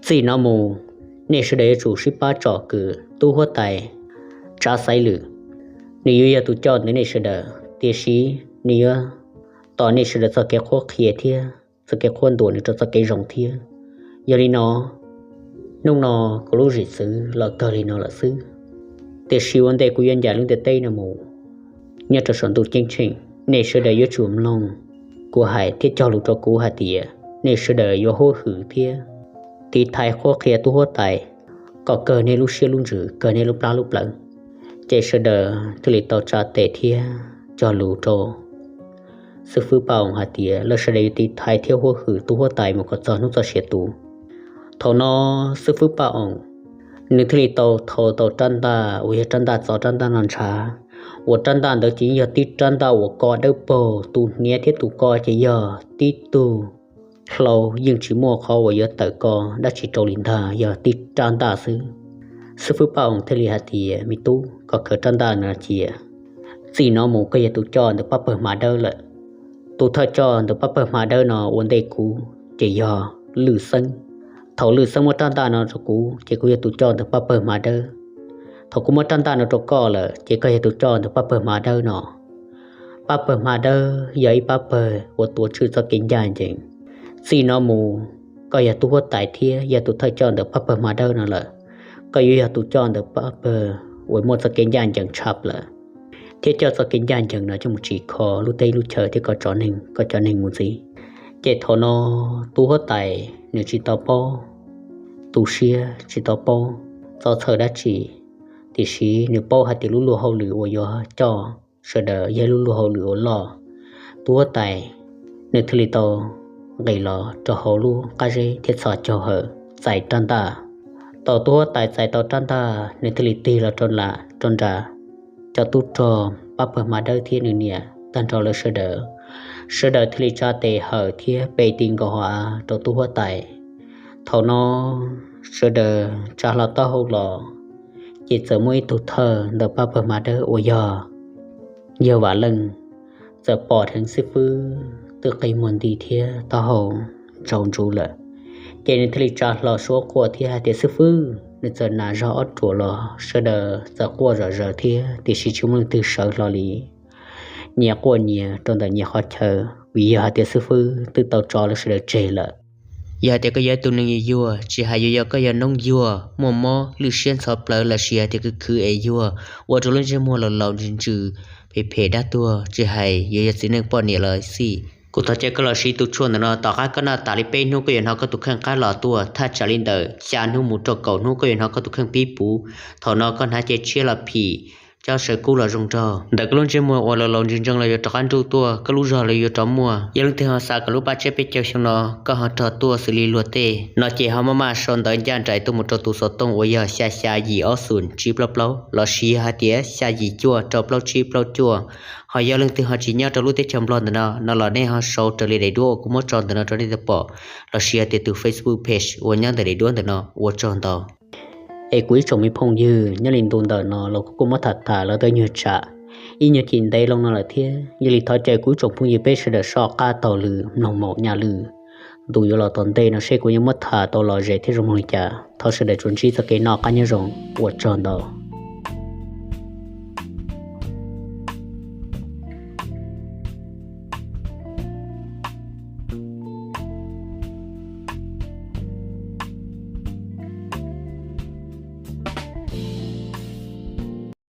Txij no mus, nej sawv daws yuav tsum sib pab tsom kwm tub huab tais Tsav Xaiv Lwm. Nws yuav yog tus coj ntawm nej sawv daws, tiam sis nws yuav tos nej sawv daws txoj kev qhuab qhia thiab txoj kev qhuab ntuas nws rau txoj kev zoo thiab. Yog li no, hnub no kuv lub zim txwv los kawg li no lawm xwb. Tiam sis ua ntej kuv yuav ncaim lub ntiaj teb no mus, nyob rau saum ntuj ceeb tsheej, nej sawv daws yuav tsum mloog kuv hais thiab cog lus rau kuv hais tias nej sawv daws yuav huab hwm thiab tiv thaiv qhuab qhia tub huab tais kom kawg nej lub siab lub ntsws, kawg nej lub plab lub plawv. Ces sawv daws thiaj li tau tsa tes thiab cog lus rau xib fwb Paj Oos hais tias lawv sawv daws yuav tiv thaiv thiab huab hwm tub huab tais mus kom txog hnub txoj sia tu. Thaum no xib fwb Paj Oos nws thiaj li tau thau tau rab ntaj uas yog rab ntaj txov rab ntaj no ntshav, uas rab ntaj ntawd ces yeej yog tib rab ntaj uas ko dawb paug, tus hniav thiab tus ko ces yog tib tug hlau, yeej tsis muaj qhov uas yuav tawm ko dab tsi rau li ntag, yog tib rab ntaj xwb. Xib fwb Paj Oos thiaj li hais tias, me tub, koj khaws rab ntaj no cia. Txij no mus koj yog tus coj ntawm pab pawg hma dawb lawm. Tus thawj coj ntawm pab pawg hma dawb no ua ntej kuv ces yog Lwm Xeeb. Thaum Lwm Xeeb muab rab ntaj no rau kuv ces kuv yog tus coj ntawm pab pawg hma dawb. Thaum kuv muab rab ntaj no rau koj lawm ces koj yog tus coj ntawm pab pawg hma dawb no. Pab pawg hma dawb yog ib pab pawg uas tuav tswj txoj kev ncaj ncees. Txij no mus koj yog tub huab tais thiab yog tus thawj coj ntawm pab pawg hma dawb no lawm. Koj yuav yog tus coj ntawm pab pawg uas muaj txoj kev ncaj ncees tshaj plaws, thiab coj txoj kev ncaj ncees no coj mus tsim kho lub teb lub chaw thiab koj tso neeg, koj cov neeg mus ntxiv. Ces thaum no tub huab tais nws tsis tau paub tu siab, tsis tau paub txo txhawj dab tsi, tiam sis nws paub hais tias lub luag hauj lwm uas yuav coj sawv daws yog lub luag hauj lwm uas loj. Tub huab tais nws thiaj li tau nqis los rau hauv lub qab zeb thiab txhos caug hawm txais rab ntaj. Thaum tub huab tais txais tau rab ntaj, nws thiaj li tig los rau nram cov tub rog pab pawg hma dawb thiab nws niam tag nrho lawv sawv daws. Sawv daws thiaj li tsa tes hawm thiab pe ti nkaus hauv av rau tub huab tais. Thaum no sawv daws tsa hlo taub hau los, ces txawm muaj ib tug thawj ntawm pab pawg hma dawb uas yog yawg Vam Leej txawm pom dheev xib fwb twb qi muag nti thiab taub hau ntsaus ntsuv lawm. Ces nws thiaj li tsa hlo suab quaj thiab hais tias, xib fwb! Nws txawm nas zog ob ruam los, sawv daws txawm quaj zom zaws thiab tiam sis tsis muaj leej twg sawv hlo li. Nyias quaj nyias rau ntawm nyias qhov chaw, vim yog hais tias xib fwb twb tau tso lawv sawv daws tseg lawm. Yog hais tias koj yog ib tug neeg yuag yuag, tsis hais yuav yog koj yog noob yuag muaj mob lwj siab ntxhov plawv los sis hais tias khwv khwv es yuag, ua rau lub ntsej muag laus laus ntsws ntsws, phem phem dab tuag, tsis hais yuav yog txiv neej poj niam los xij, kuv thov caw koj los siv tus tshuaj ntawm no. Tom qab koj noj tas li peb hnub koj yuav hnov koj tus kheej qab los tuaj, thaj tsam li ntawm xya hnub mus rau kaum hnub koj yuav hnov koj tus kheej pib puv. Thaum no koj hnav cev tshiab los phim, cob saw kub los zoo nraug, ntawm koj lub ntsej muag uas laus laus ntsws ntsees los yuav rov qab nruj tuaj, koj lub zog los yuav rov muaj. Yog leej twg ho xav kom lub paj tsiab peb caug xyoo no koj ho rog tuaj xws li luag tej no ces ho maj maj sau ntawv ncaj nraim tuaj mus rau tus xov tooj uas yog xya xya yim ob xoom tsib plaub plaub los sis yog hais tias xya yim cuaj rau plaub tsib plaub cuaj. Ho yog leej twg ho tsis nyob rau lub teb chaws Nplog ntawm no no los nej ho sau raws li daim duab uas kuv muab tso ntawm no rau nej tau pom, los sis hais tias tus Facebook page uas nyob ntawm daim duab ntawm no. Ua tsaug ntau. Es kuv ib tsoom me phooj ywg, nyob li ntu ntawm no los kuv kuj muab tham tas los tau ib nyuag tsam, ib nyuag chim ntev loo no lawm thiab. Yog li thov caw kuv ib tsoom phooj ywg peb sawv daws soj qab taug lw mloog maum nyaj lw ntu yuav los tom ntej no seb kuv yuav muab tham tau lom zem thiab zoo mloog li cas. Thov sawv daws tsuas ntsib txoj kev noj qab nyob zoo, ua tsaug ntau.